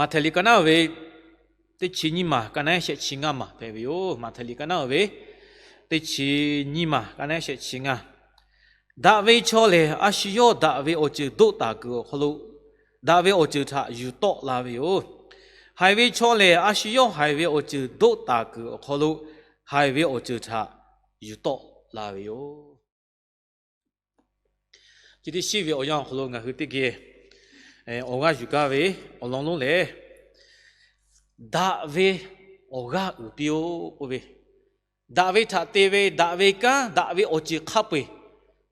Maꞈhtehˍ liꞈ ka naˉ ve teˇ chi nyiˇ maˬ ka naˉ shehˆ chi ngaˇ maˬ hpehꞈ ve yoˬ. Maꞈhtehˍ liꞈ ka naˉ ve teˇ chi nyiˇ maˬ ka naˉ shehˆ chi ngaˇ. Daꞈ ve chaw lehˬ, a shu yawˇ daꞈ ve awˬ ceuˬ doˆ taˍ kuiˬ awˬ hk'aw lo daꞈ ve awˬ ceuˬ htaꞈ yuˬ tawˆ la ve yoˬ. Haiˬ ve chaw lehˬ, a shu yawˇ haiˬ ve awˬ ceuˬ doˆ taˍ kuiˬ awˬ hk'aw lo haiˬ ve awˬ ceuˬ htaꞈ yuˬ tawˆ la ve yoˬ. Chi teˇ shiˉ ve awˬ yanˇ awˬ hk'aw lo ngaˬ hui teˇ geh awˬ g'aˇ yuˬ gaˇ ve awˬ lawn lonˉ lehˬ, daꞈ ve awˬ g'aˇ uiˍ piˇ-oˆ k'oˆ ve, daꞈ ve htaꞈ te ve, daꞈ ve kanˉ, daꞈ ve awˬ ceuˬ hk'a peu-eˬ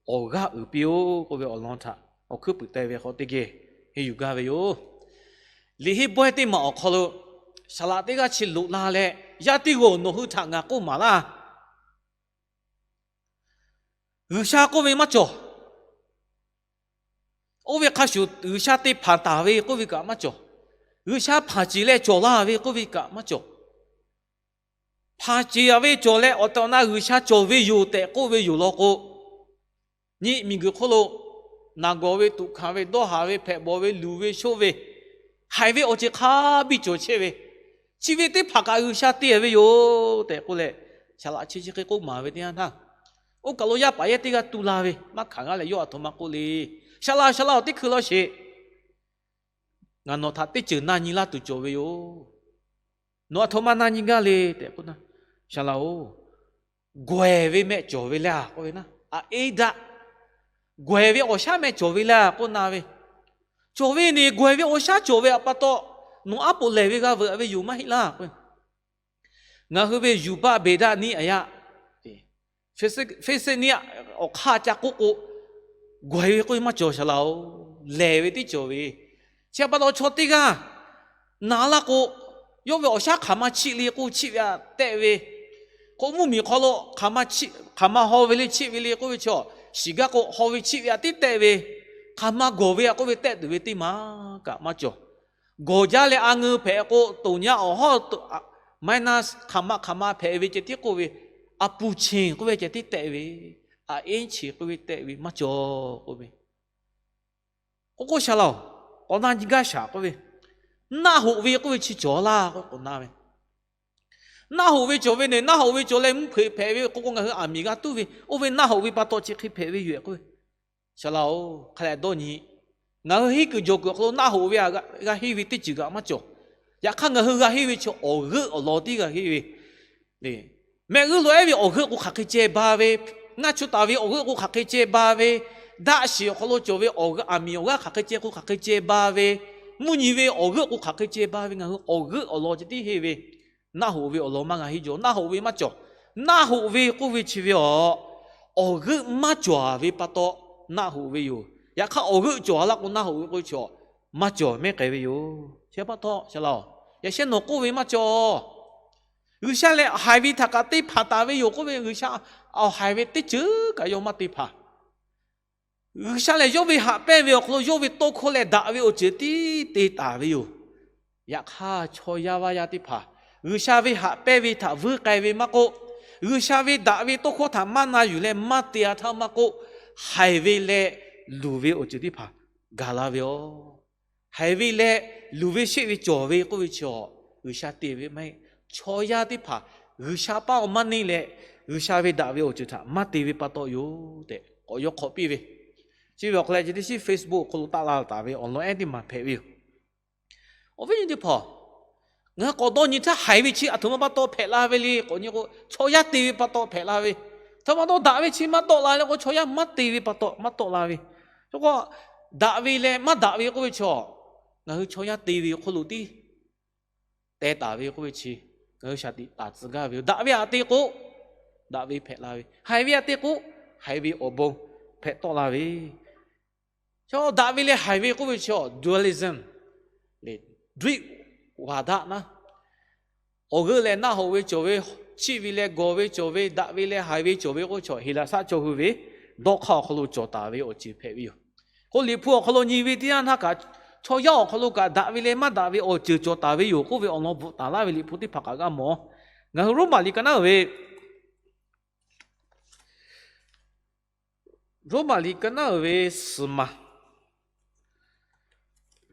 awˬ g'aˇ uiˍ piˇ-oˆ k'oˆ ve awˬ lawn htaꞈ awˬ hkuiˉ puiˍ te ve hk'aw teˇ geh henˇ yuˬ gaˇ ve yoˬ. Liꞈ henˇ bawehˇ teˇ maˬ awˬ hk'aw lo, Saˍ laꞈ teˇ g'aˇ chi loꞈ la leh, Yaˇ tiˉ g'aˇ-oˬ, nawˬ hui htaꞈ ngaˬ k'oˆ maˍ laˇ. G'uiˬsha k'oˆ ve maˇ cawˬ. Oˇ ve hk'a shuˍ G'uiˬsha te hpanˍ taˍ ve k'oˆ ve kaꞈ maˇ cawˬ. G'uiˬsha hpanˍ ceˬ leh cawˬ laˇ ve k'oˆ ve kaꞈ maˇ cawˬ. Hpanˍ ceˬ-a ve cawˬ leh awˬ tehˬ awˬ na G'uiˬsha cawˬ ve yoˬ tehꞈ k'oˆ ve yoˬ law k'o, nyi miˬguiˬ hk'oˆ lo naˍ gawˬ ve, tuꞈ hkanˍ ve, dawˇ haˍ ve, hpehꞈ bawˬ ve, luˬ ve, shoˆ ve, haiˬ ve awˬ ceuˬ hk'a biˇ cawˬ chehˇ ve, chi ve teˇ hpaˍ kaꞈ G'uiˬsha te ve yoˬ tehꞈ k'oˆ leh, Saˍ laꞈ chi chi hk'e k'oˆ maˍ ve teˇ yanˇ htaˇ, oˇ kaˬ lo yaˇ paˍ yehˇ teˇ g'aˇ tu la ve, maˇ hkanˍ g'aˇ leh yawˇ aˬ htoꞈ ma k'oˆ le. Saˍ laꞈ, Saˍ laꞈ-oˬ, teˇ hkui law sheˍ. Ngaˬ nawˬ htaꞈ teˇ ceuˬ na nyi laˇ tuˬ cawˬ ve yoˬ. Nawˬ aˬ htoꞈ ma na nyi gaˇ le tehꞈ k'oˆ na, Saˍ laꞈ-oˬ, gawehˬ ve mehˆ cawˬ ve le-a k'oˆ ve na, a eˉ daꞈ. Gawehˬ ve awˬ shaˉ mehˆ cawˬ ve le-a k'oˆ na ve, cawˬ ve ne, gawehˬ ve awˬ shaˉ cawˬ ve pa taw, nawˬ aˉ poꞈ lehˬ ve g'a veuꞈ ve yoˬ maˇ heˆ laˇ k'o. Ngaˬ hui ve yuˬ baˆ beˬ daꞈ niˇ aꞈ yaˇ, Philistine awˬ hk'aˇ ca k'oˆ k'o, gawehˬ ve k'oˆ ve maˇ cawˬ Saˍ laꞈ-oˬ, lehˬ ve tiˉ cawˬ ve. Chi pa taw chaw teˇ g'aˇ na laˇ k'o, yawˇ ve awˬ shaˉ hk'aˬ ma chiˆ le k'o chiˆ ve aꞈ tehˆ ve, k'o mvuhˇmiˬ hk'aw lo hk'aˬ ma haw ve le chiˆ ve le k'oˆ ve chaw, shiˍ gaˇ k'o haw ve chiˆ ve aꞈ tiˉ tehˆ ve, hk'aˬ ma gawˬ ve aꞈ k'oˆ ve tehˆ tuˬ ve teˇ maˬ kaꞈ maˇ cawˬ. Gawˬ jaˇ leh a ngeu hpehꞈ k'o, toˬ nyaˇ awˬ hawˉ minus hk'aˬ ma hk'aˬ ma hpehꞈ ve ceh tiˉ k'oˆ ve, a pu cheˬ k'oˆ ve ceh tiˉ tehˆ ve, a eˉ cheˬ k'oˆ ve tehˆ ve maˇ cawˬ k'oˆ ve. K'o k'o Saˍ laꞈ-oˬ, k'awꞈ na nyi gaˇ shaˍ k'oˆ ve, naˆ hoꞈ ve k'oˆ ve chi cawˬ laˇ k'o k'awꞈ na ve. Naˆ hoꞈ ve cawˬ ve ne, naˆ hoꞈ ve cawˬ leh mvuhˇ hpeuꞈ hpehꞈ ve k'o k'o ngaˬ hui aˬ miˍ g'a tuˉ ve, oˇ ve naˆ hoꞈ ve pa taw chi hk'e hpehꞈ ve yoˬ k'oˆ ve. Saˍ laꞈ-oˬ, hk'a leh dawˇ nyi. Ngaˬ hui henˇ kuiˬ jawˬ kuiˬ awˬ hk'aw lo naˆ hoꞈ ve g'a henˇ ve teˇ ceuˬ kaꞈ maˇ cawˬ. Yaꞈ hk'aˇ ngaˬ hui g'a henˇ ve chi awˬ g'euˆ awˬ lawn tiˉ g'a henˇ ve. Mehˆ g'uˇ lo ehˉ ve awˬ g'euˆ k'o hk'aˬ hk'e ceh ba ve, ngaˇ chu taˍ ve awˬ g'euˆ k'o hk'aˬ hk'e ceh ba ve, daˆ shiˍ awˬ hk'aw lo cawˬ ve awˬ g'euˆ, aˬ miˍ awˬ g'aˇ hk'aˬ hk'e ceh k'o hk'aˬ hk'e ceh ba ve, mvuhˇ nyi ve awˬ g'euˆ k'o hk'aˬ hk'e ceh ba ve, ngaˬ hui awˬ g'euˆ awˬ lawn ceh tiˉ henˇ ve. Naˆ hoꞈ ve awˬ lawn maˇ g'a henˇ jaw, naˆ hoꞈ ve maˇ cawˬ. Naˆ hoꞈ ve k'oˆ ve chi ve aˬ, awˬ g'euˆ maˇ cawˬ ve pa taw naˆ hoꞈ ve yoˬ. Yaꞈ hk'aˇ awˬ g'euˆ cawˬ laˇ k'o naˆ hoꞈ ve k'oˆ ve chi maˇ cawˬ mehˉ k'ai ve yoˬ. Chi pa taw Saˍ laꞈ-oˬ, yaꞈ shehˉ nawˬ k'oˆ ve maˇ cawˬ. G'uiˬsha lehˬ haiˬ ve htaꞈ kaꞈ te hpanˍ taˍ ve yoˬ k'oˆ ve, G'uiˬsha awˬ haiˬ ve teˇ ceuˬ kaꞈ yawˇ maˇ te hpanˍ. G'uiˬsha lehˬ yawˇ ve haꞈ pehnˇ ve awˬ hk'aw lo yawˇ ve tawˇ hkawˇ leh daꞈ ve awˬ ceuˬ tiˉ te taˍ ve yoˬ. Yaꞈ hk'aˇ chaw yaˇ vaˇ yaˇ teˇ hpaˍ G'uiˬsha ve haꞈ pehnˇ ve htaꞈ vuiˇ k'ai ve maˇ k'oˆ, G'uiˬsha ve daꞈ ve tawˇ hkawˇ htaꞈ maˇ na yuˬ leh maˇ te-a htaˇ maˇ k'oˆ, haiˬ ve leh luˬ ve awˬ ceuˬ teˇ hpaˍ gaˬ la ve yoˬ. Haiˬ ve leh luˬ ve sheˆ ve cawˬ ve k'oˆ ve chi awˬ, G'uiˬsha te ve maˇ heˆ. Chaw yaˇ teˇ hpaˍ G'uiˬsha paˇ awˬ maˇ neˇ leh, G'uiˬsha ve daꞈ ve awˬ ceuˬ htaꞈ maˇ te ve pa taw yoˬ tehꞈ k'awꞈ yawˇ hk'awꞈ piˇ ve. Chi ve awˬ hk'aw leh chi teˇ shiˉ Facebook awˬ hk'aw lo taˆ la taˍ ve awˬ lawn ehˉ teˇ maˬ hpehꞈ ve yoˬ. Awˬ viˉ nyi teˇ hpaˍ, ngaˬ hui k'awꞈ dawˇ nyi htaˇ haiˬ ve chi aˬ htoꞈ ma pa taw hpehꞈ la ve le k'awꞈ nyi k'o, chaw yaˇ te ve pa taw hpehꞈ la ve. Aˬ htoꞈ ma pa taw daꞈ ve chi maˇ tawˆ la leh k'o, chaw yaˇ maˇ te ve pa taw maˇ tawˆ la ve. K'o, daꞈ ve leh maˇ daꞈ ve k'oˆ ve chi, ngaˬ hui chaw yaˇ te ve hk'oˆ lo tiˉ teh taˍ ve k'oˆ ve chi, ngaˬ hui shaˍ tiꞈ taˍ tcuh gaˇ ve yoˬ. Daꞈ ve htaꞈ te k'o, daꞈ ve hpehꞈ la ve. Haiˬ ve htaꞈ te k'o, haiˬ ve awˬ bon hpehꞈ tawˆ la ve. Chaw daꞈ ve leh haiˬ ve k'oˆ ve chi dualism, Greek vaˍdaˆ naˉ, awˬ g'euˆ leh naˆ hoꞈ ve cawˬ ve, chiˆ ve leh gawˬ ve cawˬ ve, daꞈ ve leh haiˬ ve cawˬ ve k'oˆ ve chi Heˍlaˍsaˆ chaw hui ve dawˇ hk'aˇ awˬ hk'aw lo cawˬ taˍ ve awˬ ceuˬ hpehꞈ ve yoˬ. K'o Liꞈ hpu awˬ hk'aw lo nyi ve teˇ yanˇ htaˇ kaꞈ, chaw yaˇ awˬ hk'aw lo kaꞈ daꞈ ve leh maˇ daꞈ ve awˬ ceuˬ cawˬ taˍ ve yoˬ k'oˆ ve awˬ lawn bvuhꞈ taˍ laˇ ve Liꞈ hpu teˇ hpaˍ kaꞈ g'a mawˬ. Ngaˬ hui Roˉmaꞈ liꞈ ka naˉ ve Roˉmaꞈ liꞈ ka naˉ uiˍ ve suhˍ maˬ,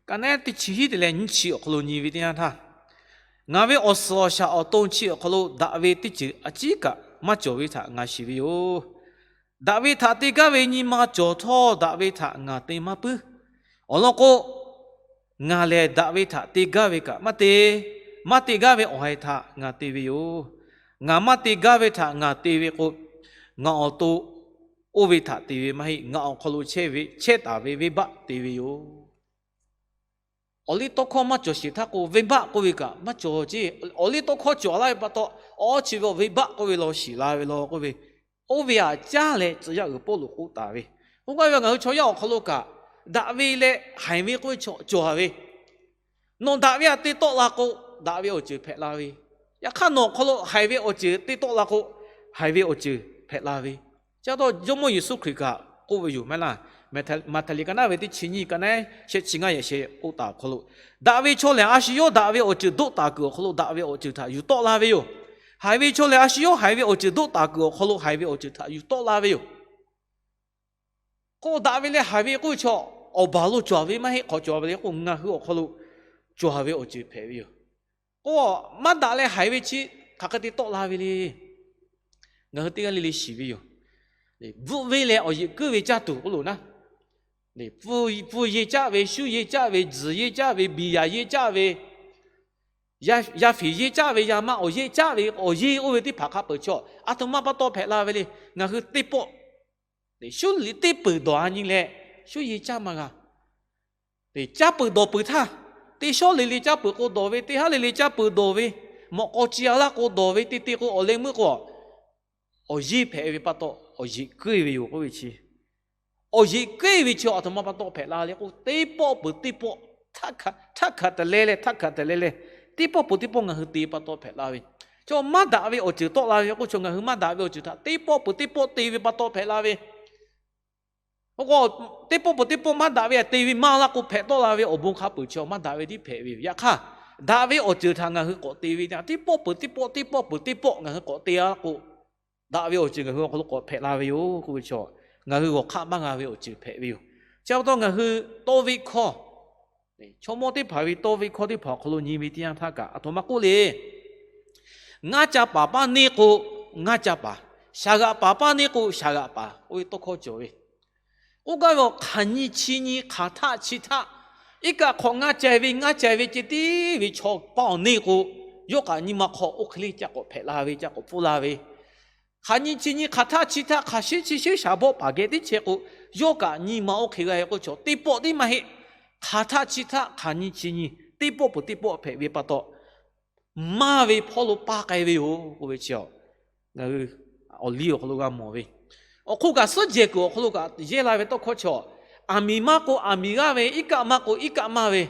Ka naˉ teˇ chi hiˉ te leh nyiˇ chi awˬ hk'aw lo nyi ve teˇ yanˇ htaˇ, ngaˬ ve awˬ suhˍ awˬ shaˍ awˬ to chi awˬ hk'aw lo daꞈ ve teˇ ceuˬ a ciˉ kaꞈ maˇ cawˬ ve htaꞈ ngaˬ shiˍ ve yoˬ. Daꞈ ve htaꞈ te gaˇ ve nyi ma cawˬ htawˇ, daꞈ ve htaꞈ ngaˬ te maˇ puiˉ. Awˬ lawn k'o, ngaˬ lehˬ daꞈ ve htaꞈ te gaˇ ve kaꞈ maˇ te, maˇ te gaˇ ve awˬ haiˬ htaꞈ ngaˬ te ve yoˬ. Ngaˬ maˇ te gaˇ ve htaꞈ ngaˬ te ve k'o, ngaˬ awˬ to oˇ ve htaꞈ te ve maˇ heˆ. Ngaˬ awˬ hk'aw lo chehˇ ve, chehˇ taˍ ve venˇbaˆ te ve yoˬ. Awˬ liˇ tawˇ hkawˇ maˇ cawˬ sheˍ htaˇ k'o, venˇbaˆ k'oˆ ve kaꞈ maˇ cawˬ ceˇ. Awˬ liˇ tawˇ hkawˇ cawˬ laˇ ve pa taw, awˬ chi ve venˇbaˆ k'oˆ ve law shiˍ la ve law k'oˆ ve, oˇ ve aꞈ caˉ leh tcuh yaˇ uiˍ Pawˇluꞈ k'oˆ taˍ ve. K'oˆ gaˇ ve, ngaˬ hui chaw yaˇ awˬ hk'aw lo kaꞈ, daꞈ ve leh haiˬ ve k'oˆ ve chaw cawˬ ve. Nawˬ daꞈ ve htaꞈ te tawˆ la k'o, daꞈ ve awˬ ceuˬ hpehꞈ la ve. Yaꞈ hk'aˇ nawˬ awˬ hk'aw lo haiˬ ve awˬ ceuˬ te tawˆ la k'o, haiˬ ve awˬ ceuˬ hpehꞈ la ve. Chi pa taw Jawˇmawˇ Yeˍsuˆ Hkriꞈ kaꞈ k'oˆ ve yoˬ maˇ heˆ laˇ. Maꞈhtehˍ liꞈ ka naˉ ve teˇ chi nyiˇ, ka naˉ shehˆ chi ngaˇ yaꞈ shehˍ k'oˆ taˍ awˬ hk'aw lo, daꞈ ve chaw lehˬ, a shu yawˇ daꞈ ve awˬ ceuˬ doˆ taˍ kuiˬ awˬ hk'aw lo daꞈ ve awˬ ceuˬ htaꞈ yuˬ tawˆ la ve yoˬ. Haiˬ ve chaw lehˬ, a shu yawˇ haiˬ ve awˬ ceuˬ doˆ taˍ kuiˬ awˬ hk'aw lo haiˬ ve awˬ ceuˬ htaꞈ yuˬ tawˆ la ve yoˬ. K'o, daꞈ ve leh haiˬ ve k'oˆ ve chaw, awˬ baˬ lo cawˬ ve maˇ heˆ. Hk'awꞈ cawˬ ve le k'o, ngaˬ hui awˬ hk'aw lo cawˬ ve awˬ ceuˬ hpehꞈ ve yoˬ. K'o, maˇ daꞈ leh haiˬ ve chi hk'aˬ hk'e te tawˆ la ve le. Ngaˬ hui teˇ g'aˇ le le shiˍ ve yoˬ. Bvuhˆ ve leh awˬ yeꞈ kuiˉ ve caˇ tuˬ k'oˆ lo naˉ, pfuhˇ yeˇ caˆ ve, shuˉ yeˇ caˆ ve, tzuhˬ yeˇ caˆ ve, biˍ yaˍ yeˇ caˆ ve, yaˇ fiˍ yeˇ caˆ ve, yaˇ maˇ awˬ yeˇ caˆ ve, awˬ yeˇ oˇ ve teˇ hpaˍ hk'a peuˬ chaw, aˬ htoꞈ ma pa taw hpehꞈ la ve le. Ngaˬ hui teˇ pawˆ shuˉ liꞈ teˇ peuˬ dawˬ a nyi leh, shuˉ yeˇ caˇ maˇ g'a. Caˇ peuˬ dawˬ peuˬ htaˇ, teˇ shawˉ le le caˇ peuˬ k'o dawˬ ve, teˇ haˉ le le caˇ peuˬ dawˬ ve, mawꞈ k'aw ci a laˇ k'o dawˬ ve, te te k'o awˬ leh meuˇ k'o, awˬ yeˇ hpehꞈ ve pa taw awˬ yeꞈ kuiˉ ve yoˬ k'oˆ ve chi. Awˬ yeꞈ kuiˉ ve chi aˬ htoꞈ ma pa taw hpehꞈ la le k'o, teˇ pawˆ peuˬ teˇ pawˆ, htaˇ hkaꞈ te leh leh, htaˇ hkaꞈ te leh leh, teˇ pawˆ peuˬ teˇ pawˆ ngaˬ hui te pa taw hpehꞈ la ve. Chaw maˇ daꞈ ve awˬ ceuˬ tawˆ la ve k'o, chaw ngaˬ hui maˇ daꞈ ve awˬ ceuˬ htaꞈ teˇ pawˆ peuˬ teˇ pawˆ te ve pa taw hpehꞈ la ve. K'o, teˇ pawˆ peuˬ teˇ pawˆ maˇ daꞈ ve te ve maˇ laˇ k'o, hpehꞈ tawˆ la ve awˬ bon hk'a peuˬ chaw maˇ daꞈ ve tiˉ hpehꞈ ve yoˬ. Yaꞈ hk'aˇ, daꞈ ve awˬ ceuˬ htaꞈ ngaˬ hui k'awꞈ te ve, teˇ pawˆ peuˬ teˇ pawˆ, teˇ pawˆ peuˬ teˇ pawˆ ngaˬ hui k'awꞈ te a k'o, daꞈ ve awˬ ceuˬ ngaˬ hui awˬ hk'aw lo k'awꞈ hpehꞈ la ve yoˬ k'oˆ ve chaw, ngaˬ hui g'awˬ hk'aˆ maˇ g'a ve awˬ ceuˬ hpehꞈ ve yoˬ. Chi pa taw ngaˬ hui tawˇ ve hkawˇ, chaw mawˇ teˇ hpaˍ ve tawˇ ve hkawˇ teˇ hpaˍ awˬ hk'aw lo nyi ve teˇ yanˇ htaˇ kaꞈ, aˬ htoꞈ ma k'oˆ le. Ngaˇ ca paˍ paˇ neˇ k'o, ngaˇ ca paˍ, shaˍ g'aꞈ paˍ paˇ neˇ k'o, shaˍ g'aꞈ paˍ, oˇ ve tawˇ hkawˇ cawˬ ve. K'oˆ gaˇ ve, hk'aˬ nyi chi nyi hk'aˬ htaˆ chi htaˆ, iˉ kaˆ hk'awꞈ ngaˇ ca ve ngaˇ ca ve ceh tiˉ ve chaw paˇ awˬ neˇ k'o, yawˇ kaꞈ nyi ma hk'aw oˇ hk'e le ca k'awꞈ hpehꞈ la ve, ca k'awꞈ pfuhˇ la ve. Hk'aˬ nyi chi nyi hk'aˬ htaˆ chi htaˆ hk'aˬ shiˉ chi shiˉ shaˍ bawˆ paˍ geh teˇ chehˇ k'o, yawˇ kaꞈ nyi ma oˇ hk'e g'a ve k'o, chaw teˇ pawˆ tiˉ maˇ heˆ. Hk'aˬ htaˆ chi htaˆ hk'aˬ nyi chi nyi teˇ pawˆ peuˬ teˇ pawˆ hpehꞈ ve pa taw, maˇ ve hpawˇ lo paˇ k'ai ve yoˬ k'oˆ ve chi, ngaˬ hui awˬ liˇ awˬ hk'aw lo g'a mawˬ ve. Awˬ hk'oˆ kaꞈ suhˉ jehˬ kuiˬ awˬ hk'aw lo kaꞈ yehˇ la ve tawˇ hkawˇ chi, aˬ miˍ maˇ k'o aˬ miˍ g'aˇ ve, iˉ kaˆ maˇ k'o iˉ kaˆ maˇ ve,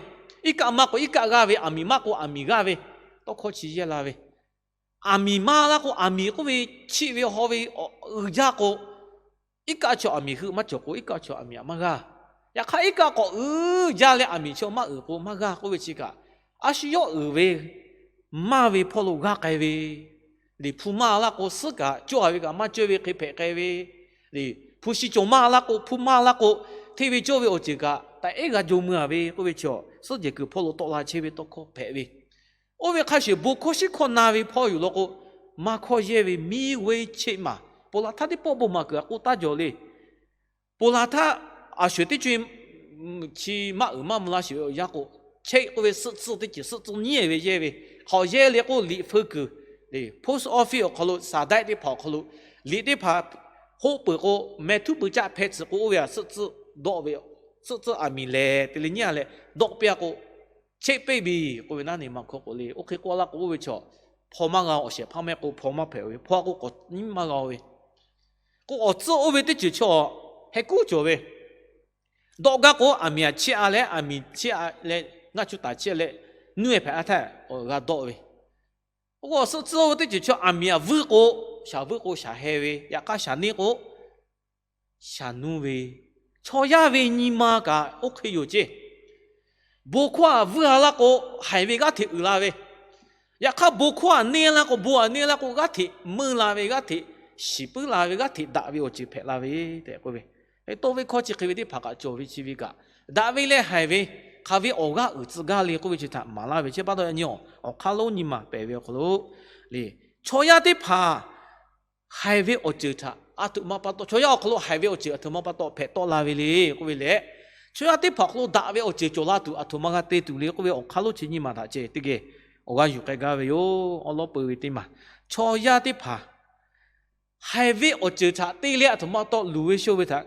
iˉ kaˆ maˇ k'o iˉ kaˆ g'aˇ ve, aˬ miˍ maˇ k'o aˬ miˍ g'aˇ ve tawˇ hkawˇ chi yehˇ la ve. Aˬ miˍ maˇ laˇ k'o, aˬ miˍ k'oˆ ve chiˆ ve haw ve uiˍ jaˇ k'o, iˉ kaˆ chaw aˬ miˍ hui maˇ cawˬ k'o, iˉ kaˆ chaw aˬ miˍ maˇ g'aˇ. Yaꞈ hk'aˇ, iˉ kaˆ k'awꞈ uiˍ jaˇ leh aˬ miˍ chaw maˇ uiˍ k'o maˇ g'aˇ k'oˆ ve chi kaꞈ, a shu yawˇ uiˍ ve maˇ ve hpawˇ lo g'aˇ k'ai ve. Liꞈ hpu maˇ laˇ k'o, suhˉ kaꞈ cawˇ a ve kaꞈ maˇ cawˇ ve hk'e hpehꞈ k'ai ve. Liꞈ hpu shi cawˬ maˇ laˇ k'o, hpu maˇ laˇ k'o, hteˇ ve cawˇ ve awˬ ceuˬ kaꞈ taꞈ ehˉ g'a jo mui a ve k'oˆ ve chi, suhˉ jehˬ kuiˬ hpawˇ lo tawˆ la chehˇ ve tawˇ hkawˇ hpehꞈ ve. Oˇ ve hk'a shuˍ, bon hkawˇ shiˉ hkawˇ na ve hpawˇ yuˬ law k'o, maˇ hkawˇ yehˇ ve miˇ g'uˇ cheˆ maˬ, ponˬ laˬ htaˇ teˇ pawˆ bon maˍ kuiˬ a k'oˆ taˇ jawˬ le. Ponˬ laˬ htaˇ, a shuˍ teˇ co-e chi maˇ uiˍ maˇ mvuh la sheˍ ve awˬ yanˇ k'o, cheˆ k'oˆ ve suhˆ tcuhˇ teˇ ceuˬ suhˆ tcuhˇ nyiˉ ve yehˇ ve, hk'awꞈ yehˇ le k'o, liꞈ feu kuiˬ, post office awˬ hk'aw lo, saˍ daiˆ teˇ hpaˍ awˬ hk'aw lo, liꞈ teˇ hpaˍ hoˆ peuˬ k'o, meh htuˉ pui caˆ hpeh tcuh k'o, oˇ ve a suhˆ tcuhˇ dawˆ ve, suhˆ tcuhˇ aˬ miˍ lehˬ te le nyiˉ a leh dawˆ piˇ a k'o, cheˆ peˆ ve k'oˆ ve naˉ, neˬ maˬ hkawˇ k'oˆ le. Oˇ hk'e k'oˆ laˇ k'o, oˇ ve chaw hpaw maˇ g'a, awˬ shehˍ hpaˇ mehˆ k'o hpaw maˇ hpehꞈ ve, hpaw a k'o k'awꞈ nyiˉ maˇ g'a ve. K'o, awˬ tcuhˇ oˇ ve teˇ ceuˬ chaw heh kuˉ cawˬ ve, dawˆ gaˇ k'o aˬ miˍ a cheˆ a leh, aˬ miˍ cheˆ a leh, ngaˇ cuˇ taˍ cheˆ a leh, nuˇ e hpehꞈ a htaˇ awˬ g'a dawˆ ve. K'o, awˬ suhˆ tcuhˇ oˇ ve teˇ ceuˬ chaw aˬ miˍ a vuiˇ k'o, shaˍ vuiˇ k'o shaˍ heh ve, yaꞈ hk'aˇ shaˍ neˇ k'o shaˍ nuˇ ve, chaw yaˇ ve nyi ma kaꞈ oˇ hk'e yoˬ ceˇ. Bon hkawˇ a vuiˇ a laˇ k'o, haiˬ ve g'aˇ hteꞈ uiˍ la ve. Yaꞈ hk'aˇ, bon hkawˇ a neˇ laˇ k'o, bon a neˇ laˇ k'o, g'aˇ hteꞈ meuˇ la ve, g'aˇ hteꞈ shiˍ puiˉ la ve, g'aˇ hteꞈ daꞈ ve awˬ ceuˬ hpehꞈ la ve tehꞈ k'oˆ ve. Tawˇ ve hkawˇ chi hk'e ve teˇ hpaˍ kaꞈ cawˬ ve chi ve kaꞈ, daꞈ ve leh haiˬ ve hk'aˬ ve awˬ g'aˇ uiˍ tcuh gaˇ le k'oˆ ve chi htaꞈ maˍ laˇ ve. Chi pa taw nyi awˬ hk'aˇ lonˉ nyi ma pehˬ ve awˬ hk'aw lo le, chaw yaˇ teˇ hpaˍ haiˬ ve awˬ ceuˬ htaꞈ a htoꞈ ma pa taw, chaw yaˇ awˬ hk'aw lo haiˬ ve awˬ ceuˬ a htoꞈ ma pa taw hpehꞈ tawˆ la ve le k'oˆ ve lehˬ, chaw yaˇ teˇ hpaˍ awˬ hk'aw lo daꞈ ve awˬ ceuˬ cawˬ la tuˬ a htoꞈ ma g'a te tuˬ le k'oˆ ve awˬ hk'aˇ lonˉ chi nyi ma htaꞈ ceh teˇ geh awˬ g'aˇ yuˬ k'ai gaˇ ve yoˬ. Awˉ lawˉ peu ve teˇ maˬ, chaw yaˇ teˇ hpaˍ haiˬ ve awˬ ceuˬ htaꞈ te leh a htoꞈ ma pa taw luˬ ve shoˆ ve htaꞈ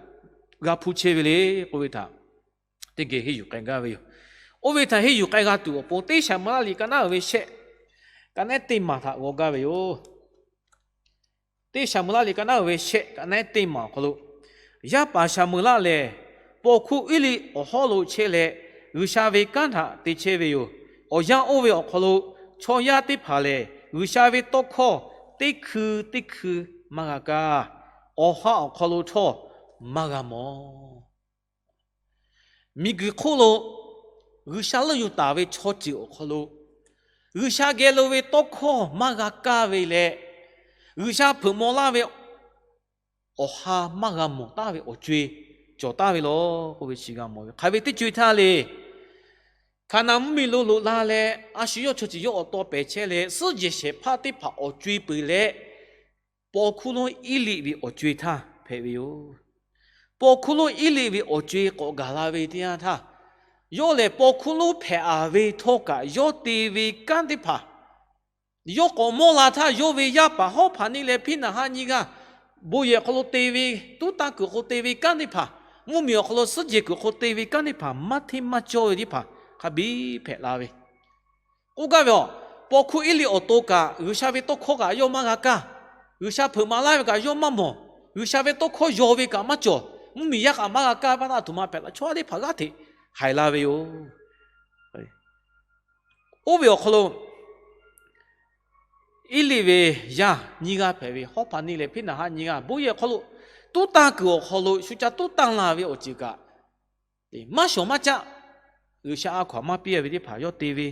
g'a hpuˇ chehˇ ve le k'oˆ ve htaꞈ teˇ geh henˇ yuˬ k'ai gaˇ ve yoˬ. Oˇ ve htaꞈ henˇ yuˬ k'ai g'a tuˬ awˬ pon, teˇ Saˍmuˍlaˆ liꞈ ka naˉ uiˍ ve shehˆ, ka naˉ teˇ maˬ htaꞈ g'aw gaˇ ve yoˬ. Teˇ Saˍmuˍlaˆ liꞈ ka naˉ uiˍ ve shehˆ, ka naˉ teˇ maˬ awˬ hk'aw lo, yaˇ paˍ Saˍmuˍlaˆ lehˬ, paw hkuˇ Eˇliˆ awˬ hawˉ lo chehˇ leh, G'uiˬsha ve kanˉ htaꞈ te chehˇ ve yoˬ. Awˬ yanˇ oˇ ve awˬ hk'aw lo chaw yaˇ teˇ hpaˍ lehˬ, G'uiˬsha ve tawˇ hkawˇ teˇ hkui teˇ hkui maˇ g'a kaˇ. Awˬ ha awˬ hk'aw lo htawˇ maˇ g'a mawˬ. Miˬguiˬ hk'oˆ lo G'uiˬsha leuˆ yuˬ taˍ ve chaw ceuˬ awˬ hk'aw lo, G'uiˬsha geh lo ve tawˇ hkawˇ maˇ g'a kaˇ ve leh, G'uiˬsha hpeuꞈ maw laˇ ve awˬ ha maˇ g'a mawˬ taˍ ve awˬ co-e cawˬ taˍ ve law k'oˆ ve chi g'a mawˬ ve. Hk'aˬ ve teˇ co-e htaˇ le, Hkaˍnanˍ mvuhˇmiˬ lo loꞈ la leh, a shu yawˇ chaw ceuˬ yawˇ awˬ taw pehˬ chehˇ leh, suhˉ jehˬ shehˍ hpaˇ teˇ hpaˍ awˬ co-e peuˬ leh, paw hkuˇ lonˉ Eˇliˆ ve awˬ co-e htaˇ hpehꞈ ve yoˬ. Paw hkuˇ lonˉ Eˇliˆ ve awˬ co-e k'awꞈ gaˬ la ve teˇ yanˇ htaˇ, yawˇ lehˬ paw hkuˇ lonˉ hpehꞈ a ve htawˇ kaꞈ yawˇ te ve kanˉ teˇ hpaˍ, yawˇ k'awꞈ mawˇ la htaˇ, yawˇ ve yaˇ paˍ Hawˉhpaˍniˆ leh Hpiˇnaˍhaˆ nyiˇ g'aˇ bon yehˬ awˬ hk'aw lo te ve, tuˉ tanˇ kuiˬ awˬ hk'aw lo te ve kanˉ teˇ hpaˍ, mvuhˇmiˬ awˬ hk'aw lo suhˉ jehˬ kuiˬ awˬ hk'aw lo te ve kanˉ teˇ hpaˍ maˇ hteˇ maˇ cawˇ ve teˇ hpaˍ hk'a biˇ hpehꞈ la ve. K'oˆ gaˇ ve aˬ, paw hkuˇ Eˇliˆ awˬ to kaꞈ G'uiˬsha ve tawˇ hkawˇ kaꞈ yawˇ maˇ g'a kaˇ. G'uiˬsha hpeuꞈ maˍ laˇ ve kaꞈ yawˇ maˇ mawˬ. G'uiˬsha ve tawˇ hkawˇ yaw ve kaꞈ maˇ cawˬ. Mvuhˇmiˬ yaˇ kaꞈ maˇ g'a kaˇ ve pa taw, a htoꞈ ma hpehꞈ la, chaw yaˇ teˇ hpaˍ g'aˇ hteꞈ haiˬ la ve yoˬ. Oˇ ve awˬ hk'aw lo Eˇliˆ ve yaˇ nyiˇ g'aˇ hpehꞈ ve, Hawˉhpaˍniˆ leh Hpiˇnaˍhaˆ nyiˇ g'aˇ bon yehˬ awˬ hk'aw lo tuˉ tanˇ kuiˬ awˬ hk'aw lo shu ca tuˉ tanˇ la ve awˬ ceuˬ kaꞈ, maˇ shawˍ maˇ caˆ, G'uiˬsha a hkaw anˬ maˇ piˇ ve teˇ hpaˍ yawˇ te ve.